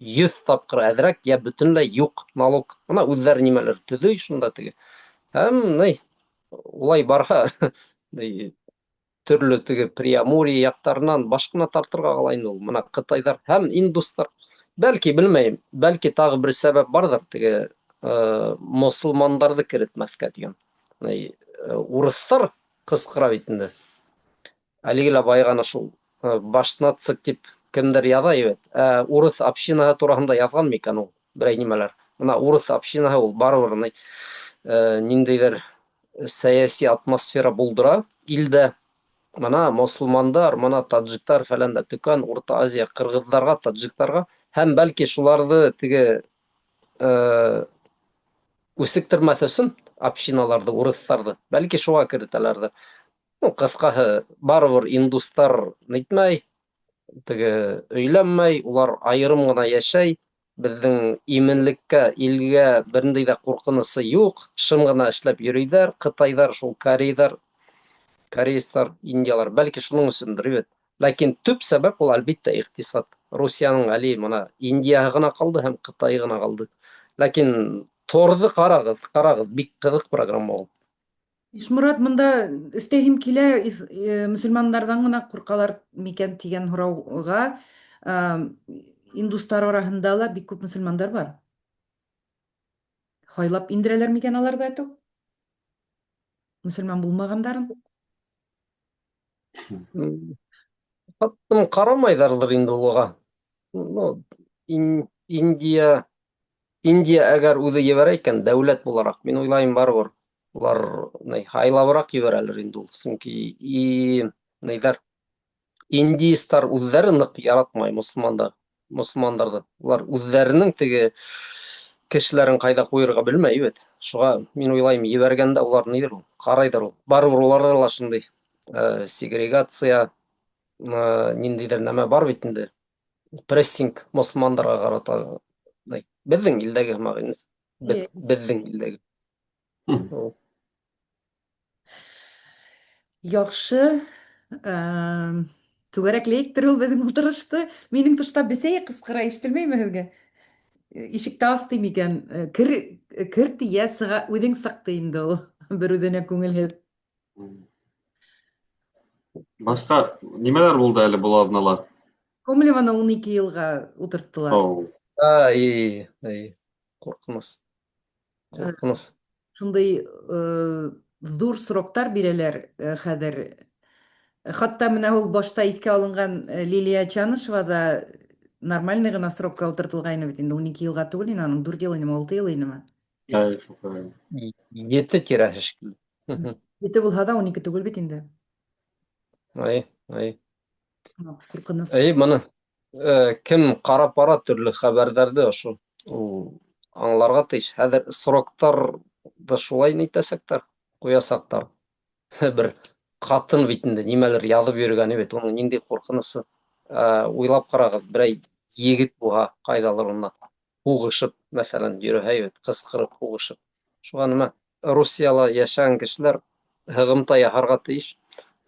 100 тапҡыр әҙерәк, йә бөтөнләй юҡ налог. Мына үҙҙәре нимәлер төҙөй шунда теге. Һәм ни, улай барһа, ни, төрлө теге Приамурье яҡтарынан баш ҡына тартырға ҡала инде ул. Мына ҡытайҙар һәм индустар. Бәлки, белмәйем, бәлки тағы бер сәбәп барҙыр, теге мосолмандарҙы керетмәҫкә тигән. Ни, урыҫтар ҡысҡыра бит инде. Әлеге лә байғаны шул башнацик тип кемдер яҙа бит. Ә урыҫ общинаһы тураһында яҙған микән ул берәй нимәләр? Мына урыҫ общинаһы ул барыбер ни, ниндәйҙер сәйәси атмосфера булдыра илдә. Мына мосолмандар, мына таджиктар фәлән дә төкән Урта Азия ҡырғыҙҙарға, таджиктарға һәм бәлки шуларҙы теге үсектермәҫ өсөн общиналарҙы, урыҫтарҙы, бәлки шуға керетәләрҙер. Ну, ҡыҫҡаһы, барыбер индустар нитмәй, теге өйләнмәй, улар айырым ғына йәшәй. Беҙҙең именлеккә, илгә бер ниндәй ҙә ҡурҡынысы юҡ, шым ғына эшләп йөрөйҙәр, ҡытайҙар, шул корейҙар, корейцтар, индиялар, бәлки шуның өсөндөр бит. Ләкин төп сәбәп ул, әлбиттә, иҡтисад. Русияның әле мына Индияһы ғына ҡалды һәм Ҡытайы ғына ҡалды. Ләкин ТОРҙы ҡарағыҙ, ҡарағыҙ, бик ҡыҙыҡ программа ул. Ишморат, мында өҫтәйһем килә, мөселмандарҙан ғына ҡурҡалар микән тигән һорауға. индустар араһында ла бик күп мөселмандар бар. Һайлап индерәләр микән алар да әтү? Мөселман булмағандарын? Хаттым ҡарамайҙарҙыр инде улға. Ну, Индия Индия әгәр үҙе ебәрә икән, дәүләт булараҡ, мин уйлайым, барыбер улар ни һайлабыраҡ ебәрәлер инде ул. Сөнки и ниҙәр индиецтар үҙҙәре ныҡ яратмай мосолмандар, мосолмандарҙы. Улар үҙҙәренең теге кешеләрен ҡайҙа ҡуйырға белмәй бит. Шуға мин уйлайым, ебәргәндә улар ниҙер ул, ҡарайҙыр ул. Барыбер уларҙа ла шундай сегрегация, ниндәйҙер нәмә бар бит инде. Прессинг мосолмандарға ҡарата. Беҙҙең илдәге һымаҡ инде. Беҙҙең илдәге. Яҡшы. Түгәрәкләйектер ул беҙҙең ултырышты. Минең тышта бесәй ҡысҡыра, ишетелмәйме һеҙгә? Ишекте ас ти микән? Кер, кер тейә, сыға, үҙең сыҡ ти инде ул. Бер үҙенә күңелһеҙ. Башҡа нимәләр булды әле был аҙнала? Комлеваны 12 йылға ултырттылар. Ай, ай, ҡурҡыныс. Ҡурҡыныс. Шундай ҙур сроктар бирәләр хәҙер. Хатта менә ул башта иҫкә алынған Лилия Чанышева да нормальный ғына срокка ултыртылғайны бит инде, 12 йылға түгел инде, аның 4 йыл инеме, 6 йыл инеме? Әй, шул ҡарайым. 7 тирәһе шикелле. 7 булһа да 12 түгел бит инде. Ай, ай. Ҡурҡыныс. Әй, быны кем ҡарап бара төрлө хәбәрҙәрҙе, ошо ул аңларға тейеш. Хәҙер сроктарҙы шулай нитәсәктәр, ҡуясаҡтар. Бер ҡатын бит инде нимәлер яҙып йөрөгәне бит, уның ниндәй ҡурҡынысы. Уйлап ҡарағыҙ, берәй егет булһа, ҡайҙалыр унда һуғышып, мәҫәлән, йөрөһә бит, ҡысҡырып һуғышып. Шуға нимә, Русияла йәшәгән кешеләр һығымта яһарға тейеш.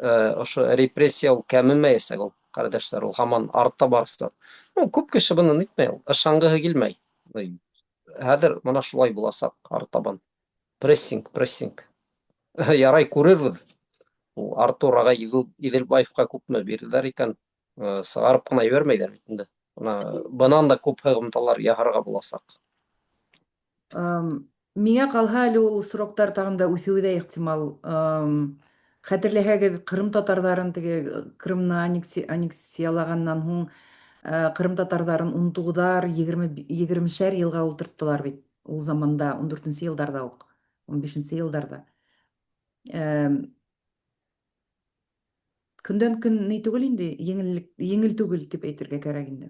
Ошо репрессия ул кәмемәйәсәк ул, ҡәрҙәштәр, ул һаман арта барасаҡ. Ну, күп кеше быны нитмәй ул, ышанғыһы килмәй. Хәҙер бына шулай буласаҡ артабан. Прессинг, прессинг. Ярай, күрербеҙ. Ул Артур ағай Иҙелбаевҡа күпме бирҙеләр икән, сығарып ҡына ебәрмәйҙәр бит инде. Бына бынан да күп һығымталар яһарға буласаҡ. Миңә ҡалһа, әле ул сроктар тағын да үҫеүе ҙә ихтимал. Хәтерләһәгеҙ, Ҡырым татарҙарын теге Крымны аннексиялағаннан һуң Ҡырым татарҙарын 19-ар, 20-ешәр йылға ултырттылар бит. Ул заманда, 14-нсе йылдарҙа уҡ, 15-нсе йылдарҙа. Көндән көн ни түгел инде, еңеллек, еңел түгел тип әйтергә кәрәк инде.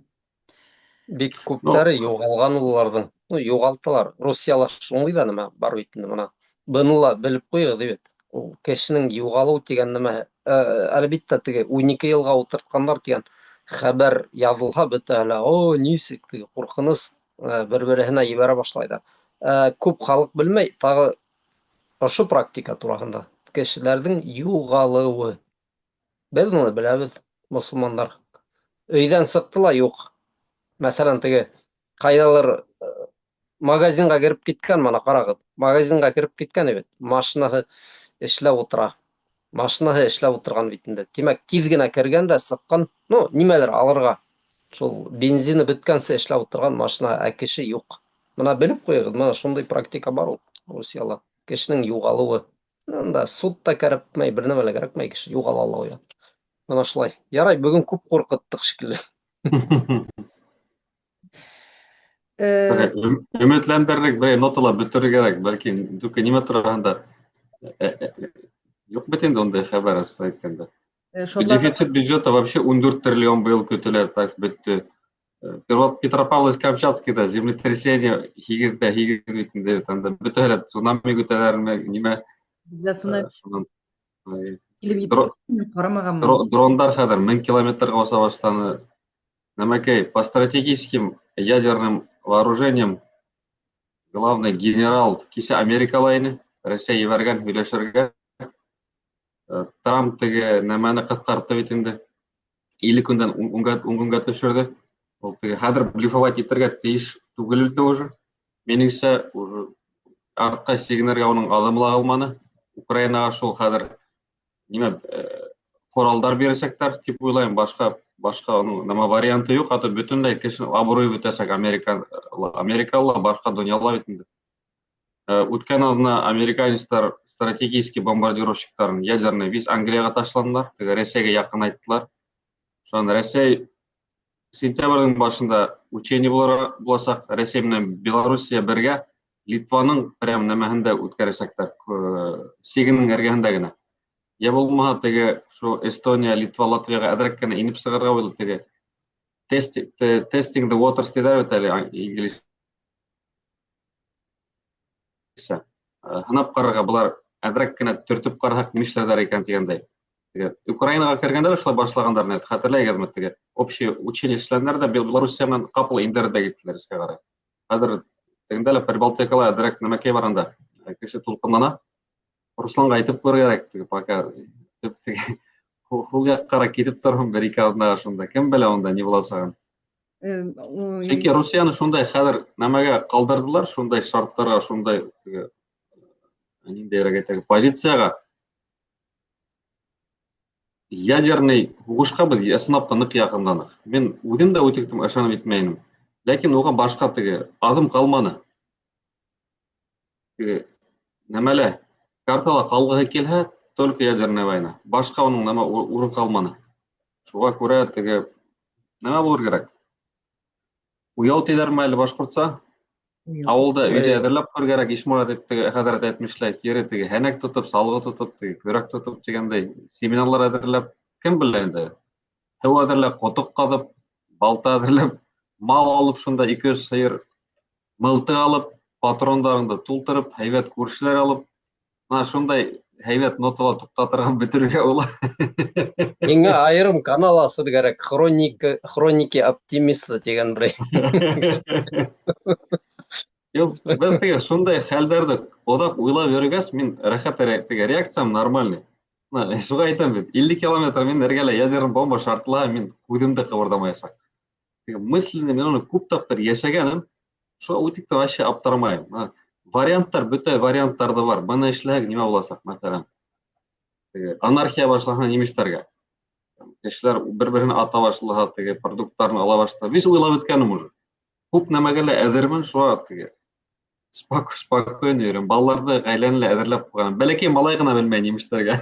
Бик күптәре юғалған уларҙың. Ну, юғалталар. Русияла шундай ҙа нәмә бар бит инде бына. Быны ла белеп ҡуйығыҙ бит. Ул кешенең юғалыу тигән нәмә, әлбиттә, теге 12 йылға ултыртҡандар тигән хәбәр яҙылһа, бөтәһе лә, о, нисек, теге ҡурҡыныс, бер-береһенә ебәрә башлайҙар. Күп халыҡ белмәй тағы ошо практика тураһында. Кешеләрҙең юғалыуы. Беҙ уны беләбеҙ, мосолмандар. Өйҙән сыҡты ла юҡ. Мәҫәлән, теге ҡайҙалыр магазинға кереп киткән, мына ҡарағыҙ. Магазинға кереп киткән бит. Машинаһы эшләп ултыра. Машинаһы эшләп ултырған бит инде. Тимәк, тиҙ генә кергән дә сыҡҡан, ну, нимәлер алырға. Шул бензины бөткәнсе эшләп ултырған машина, ә кеше юҡ. Бына белеп ҡуйығыҙ, мына шундай практика бар ул Русияла. Кешенең юғалыуы. Анда суд та кәрәкмәй, бер нәмә лә кәрәкмәй, кеше юғала ла уя. Бына шулай. Ярай, бөгөн күп ҡурҡыттыҡ шикелле. Өмөтләндерерлек берәй нотала бөтөрөр кәрәк, бәлки, только нимә тураһында юҡ бит инде ундай хәбәр, асыҡ әйткәндә. Дефицит бюджета вообще 14 триллион быйыл көтөлә, так бөттө. Петропавловск-Камчатскийҙа землетрясение 8,8 бит инде, анда бөтәһе лә цунами көтәләрме, нимә? Беҙҙә цунами Шунан килеп етте, ҡарамағанмын. Дрондар хәҙер 1000 километрға оса башланы. Нәмәкәй, по стратегическим ядерным вооружениям главный генерал кисә Америкала ине, Рәсәй ебәргән һөйләшергә. Трамп теге нәмәне ҡыҫҡартты бит инде. 50 көндән 10 көнгә төшөрҙө. Ул теге хәҙер блефовать итергә тейеш түгел инде уже. Минеңсә, уже артҡа сигенергә уның аҙымы ла ҡалманы. Украинаға шул хәҙер нимә, Коралдар бирәсәктәр дип уйлайым. Башка башка аның нәмә варианты юк, а то бөтенләй кеше абруй бөтәсәк Америка Америкалар, башка дөньяла бит инде. Үткән аҙна американецтар стратегический бомбардировщиктарын ядерный весь Англияға ташланылар, теге Рәсәйгә яҡынайттылар. Шунан Рәсәй сентябрҙең башында учение булыр буласаҡ. Рәсәй менән Белоруссия бергә Литваның прям нәмәһендә үткәрәсәктәр, сигенең эргәһендә генә. Я булмаһа теге шу Эстония, Литва, Латвияға әҙерәк кенә инеп сығырға уйлай теге testing, testing the waters тиҙәр бит әле инглизсә. Һынап ҡарарға былар әҙерәк кенә төртөп ҡараһаҡ нишләрҙәр икән тигәндәй. Теге Украинаға кергәндә лә шулай башлағандар инде, хәтерләйһегеҙме теге общий учение эшләнеләр ҙә Белоруссия менән ҡапыл индерҙе дә киттеләр эскә ҡарай. Хәҙер тегендә лә Прибалтикала әҙерәк нәмәкәй бар анда. Кеше тулҡынлана. Русланға әйтеп ҡуйырға кәрәк, теге пока тип теге ул яҡҡараҡ китеп торһон бер ике аҙнаға шунда. Кем белә унда ни буласағын. Сөнки Русияны шундай хәҙер нәмәгә ҡалдырҙылар, шундай шарттарға, шундай теге ниндәйерәк әйтәйек, позицияға. Ядерный һуғышҡа беҙ ысынлап та ныҡ яҡынланыҡ. Мин үҙем дә үтектем ышанып етмәй инем. Ләкин уға башҡа теге аҙым ҡалманы. Теге нәмәлә картала ҡалғыһы килһә, только ядерная война. Башҡа уның нәмә урын ҡалманы. Шуға күрә теге нәмә булыр кәрәк. Уяу тиҙәрме әле башҡортса? Ауылда өйҙә әҙерләп ҡуйыр кәрәк, Ишмурат дип теге хәҙрәт әйтмешләй, кире теге һәнәк тотоп, салғы тотоп, теге көрәк тотоп тигәндәй, семинарлар әҙерләп, кем белә инде. Һыу әҙерләп, ҡотоҡ ҡаҙып, балта әҙерләп, мал алып шунда 200 һыйыр, мылтыҡ алып, патрондарыңды тултырып, һәйбәт күршеләр алып, мына шундай һәйбәт нотала туҡтатырға бөтөрөргә була. Миңә айырым канал асыр кәрәк, хроника, хроники оптимиста тигән берәй. Юҡ, беҙ теге шундай хәлдәрҙе оҙаҡ уйлап йөрөгәс, мин рәхәт теге реакциям нормальный. Мына шуға әйтәм бит, 50 километр мин эргәлә ядерный бомба шартлаһа, мин күҙем дә ҡыбырҙамаясаҡ. Теге мысленно мин уны күп тапҡыр йәшәгәнем, шуға үтек тә вообще аптырамайым. Мына варианттар, бөтә варианттар ҙа бар. Быны эшләһәк, нимә буласаҡ, мәҫәлән? Теге анархия башлаһа, нимә эшләргә? Кешеләр бер-береһен ата башлаһа, теге продукттарын ала башлаһа. Весь уйлап бөткәнем уже. Күп нәмәгә лә әҙермен, шуға теге спокойно йөрөйөм. Балаларҙы, ғаиләне лә әҙерләп ҡуйғанмын. Бәләкәй малай ғына белмәй нимә эшләргә.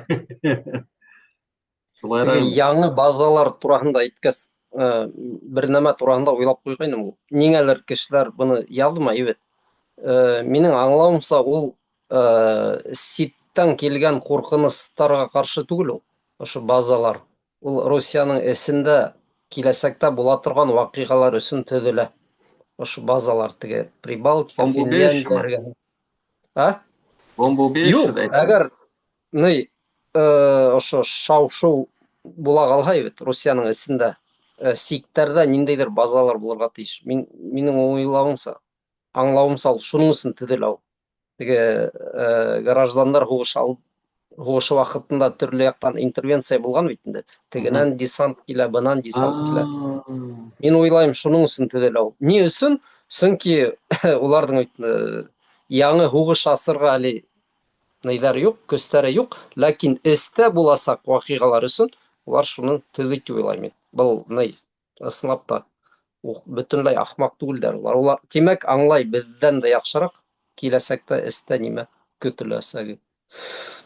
Шулайыраҡ. Яңы базалар тураһында әйткәс, бер нәмә тураһында уйлап ҡуйғайным. Ниңәлер кешеләр быны яҙмай бит. Минең аңлауымса, ул ситтән килгән ҡурҡыныстарға ҡаршы түгел ул, ошо базалар. Ул Русияның эсендә киләсәктә була торған ваҡиғалар өсөн төҙөлә. Ошо базалар теге Прибалтика, Финляндия. А? Бомбоубежище Юҡ, әгәр ни ошо шау-шыу була ҡалһа бит Русияның эсендә, сиктәрҙә ниндәйҙер базалар булырға тейеш. Мин минең уйлауымса, аңлауымса, ул шуның өсөн төҙөлә ул. Теге граждандар һуғышы алып һуғышы ваҡытында төрлө яҡтан интервенция булған бит инде. Тегенән десант килә, бынан десант килә. Мин уйлайым, шуның өсөн төҙөлә ул. Ни өсөн? Сөнки уларҙың бит яңы һуғыш асырға әле ниҙәре юҡ, көстәре юҡ, ләкин эстә буласаҡ ваҡиғалар өсөн улар шуны төҙөй тип уйлайым мин. Был ни ысынлап та бөтөнләй ахмаҡ түгелдәр улар. Улар, тимәк, аңлай беҙҙән дә яҡшыраҡ киләсәктә эстә нимә көтөләсәге.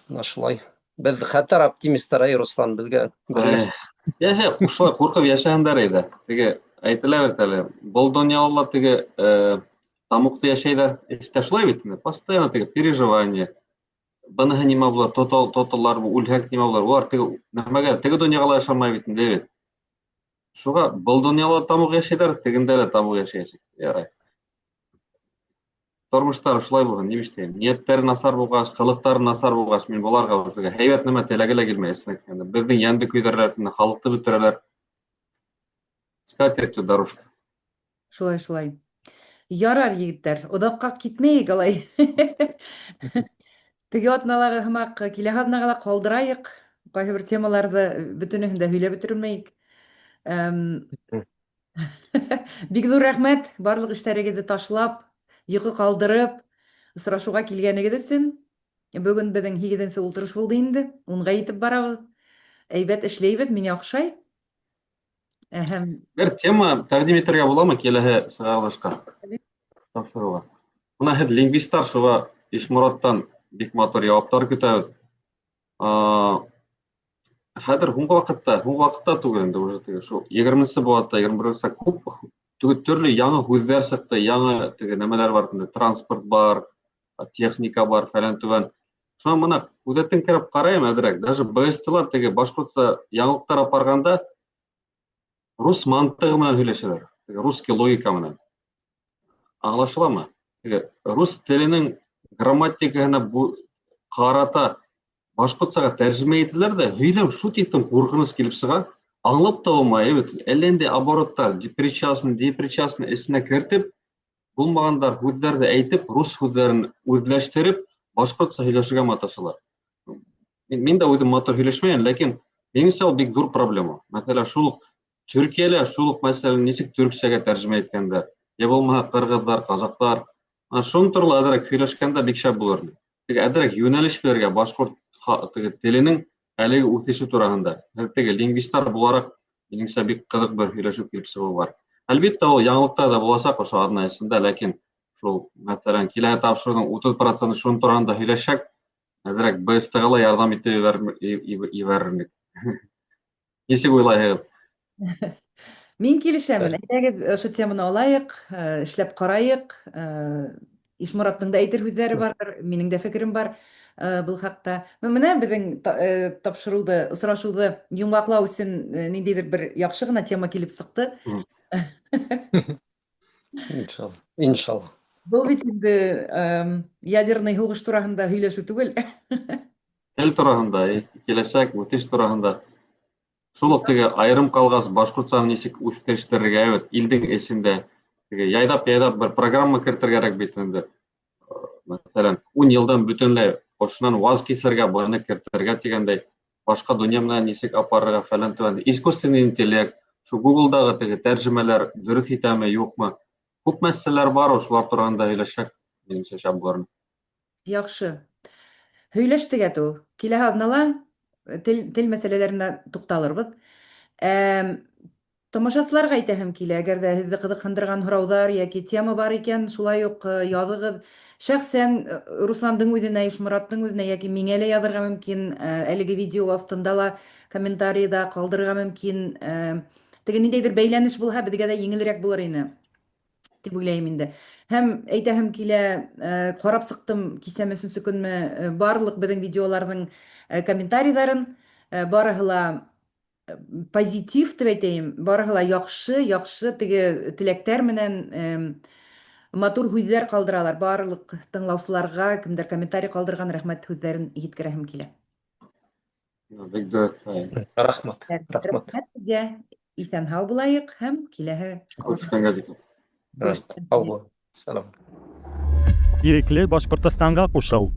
Мына шулай. Беҙ хәтәр оптимистар, эй, Руслан, беҙгә бергә. Йәшә, шулай ҡурҡып йәшәһендәр әйҙә. Теге әйтелә бит әле, был донъяла теге тамуҡта йәшәйҙәр. Эстә шулай бит инде, постоянно теге переживание. Быныһы нимә булыр, тоталар, үлһәк нимә булыр? Улар теге нәмәгә, теге донъяға ла ышанмай бит инде бит. Шуға был донъяла тамуҡ йәшәйҙәр, тегендә лә тамуҡ йәшәйәсәк. Ярай. Тормоштары шулай булһын, ни эшләйем? Ниәттәре насар булғас, ҡылыҡтары насар булғас, мин быларға уже һәйбәт нәмә теләге лә килмәй, ысын әйткәндә. Беҙҙең йәнде көйҙөрәләр, халыҡты бөтөрәләр. Скатертью дорожка. Шулай, шулай. Ярар, егеттәр, оҙаҡҡа китмәйек алай. Теге аҙналағы һымаҡ киләһе аҙнаға ла ҡалдырайыҡ. Ҡайһы бер темаларҙы бөтөнөһөн дә һөйләп бөтөрмәйек. Бик ҙур рәхмәт барлыҡ эштәрегеҙҙе ташлап, йоҡо ҡалдырып, осрашыуға килгәнегеҙ өсөн. Бөгөн беҙҙең 8-нсе ултырыш булды инде, 10-ға етеп барабыҙ. Әйбәт эшләйбеҙ, миңә оҡшай. Һәм Бер тема тәҡдим итергә буламы киләһе сығарылышҡа? Тапшырыуға. Бына һеҙ лингвисттар шуға Ишмораттан бик матур яуаптар көтәбеҙ. Хәҙер һуңғы ваҡытта, һуңғы ваҡытта түгел инде уже теге шул егерменсе быуатта, егерме беренсе күп теге төрлө яңы һүҙҙәр сыҡты, яңы теге нәмәләр бар инде, транспорт бар, техника бар, фәлән түбән. Шунан бына күҙәтен кереп ҡарайым әҙерәк, даже БСТ-ла теге башҡортса яңылыҡтар апарғанда рус мантығы менән һөйләшәләр, теге русский логика менән. Аңлашыламы? Теге рус теленең грамматикаһына ҡарата башҡортсаға тәржемә итәләр ҙә, һөйләм шул тиклем ҡурҡыныс килеп сыға, аңлап та булмай, бит. Әллә ниндәй обороттар, причастный, депричастный эсенә кертеп, булмағандар һүҙҙәрҙе әйтеп, рус һүҙҙәрен үҙләштереп, башҡортса һөйләшергә маташалар. Мин дә үҙем матур һөйләшмәйем, ләкин минеңсә ул бик ҙур проблема. Мәҫәлән, шул уҡ Төркиәлә шул уҡ мәсьәләне нисек төрксәгә тәржемә иткәндәр, йә булмаһа ҡырғыҙҙар, ҡазаҡтар. Ана шуның турала әҙерәк һөйләшкәндә бик шәп булыр ине. Теге әҙерәк йүнәлеш бирергә башҡорт теге теленең әлеге үҫеше тураһында. Һеҙ теге лингвисттар булараҡ, минеңсә, бик ҡыҙыҡ бер һөйләшеү килеп сығыуы бар. Әлбиттә, ул яңылыҡтар ҙа буласаҡ ошо аҙна эсендә, ләкин шул, мәҫәлән, киләһе тапшырыуҙың 30 проценты шуның тураһында һөйләшһәк, әҙерәк БСТ-ға ла ярҙам итеп ебәрер инек. Нисек уйлайһығыҙ? Мин килешәмен. Әйҙәгеҙ, ошо теманы алайыҡ, эшләп ҡарайыҡ. Ишмораттың да әйтер һүҙҙәре барҙыр, минең дә фекерем бар был хаҡта. Ну, менә беҙҙең тапшырыуҙы, осрашыуҙы йомғаҡлау өсөн ниндәйҙер бер яҡшы ғына тема килеп сыҡты. Иншалла. Иншалла. Был бит инде ядерный һуғыш тураһында һөйләшеү түгел. Тел тураһында, киләсәк, үҫеш тураһында. Шул уҡ теге айырым ҡалғас башҡортсаны нисек үҫештерергә бит илдең эсендә. Теге яйҙап-яйҙап бер программа кертергә кәрәк бит инде. Мәҫәлән, 10 йылдан бөтөнләй ошонан ваз кисергә, быны кертергә тигәндәй, башҡа донъя менән нисек апарырға фәлән түбән. Искусственный интеллект, шу Google'дағы теге тәржемәләр дөрөҫ итәме, юҡмы? Күп мәсьәләләр бар, ошолар тураһында һөйләшһәк, минеңсә, шәп булыр. Яҡшы. Һөйләштек әтү. Киләһе аҙнала тел мәсьәләләренә туҡталырбыҙ. Тамашасыларға әйтәһем килә, әгәр ҙә һеҙҙе ҡыҙыҡһындырған һорауҙар йәки тема бар икән, шулай уҡ яҙығыҙ. Шәхсән Русландың үҙенә, Ишмораттың үҙенә йәки миңә лә яҙырға мөмкин. Әлеге видео аҫтында ла комментарийҙа ҡалдырырға мөмкин. Теге ниндәйҙер бәйләнеш булһа, беҙгә лә еңелерәк булыр ине тип уйлайым инде. Һәм әйтәһем килә, ҡарап сыҡтым кисәме, өсөнсө көнмө, барлыҡ беҙҙең видеоларҙың комментарийҙарын, барыһы ла позитив тип әйтәйем, барыһы ла яҡшы, яҡшы теге теләктәр менән матур һүҙҙәр ҡалдыралар. Барлыҡ тыңлаусыларға, кемдәр комментарий ҡалдырған, рәхмәт һүҙҙәрен еткерәһем килә. Бик дөрөҫ. Рәхмәт. Рәхмәт. Рәхмәт һеҙгә. Иҫән һау булайыҡ һәм киләһе Күрешкәнгә тиклем. Һау бул. Сәләм. Ирекле Башҡортостанға ҡушыл.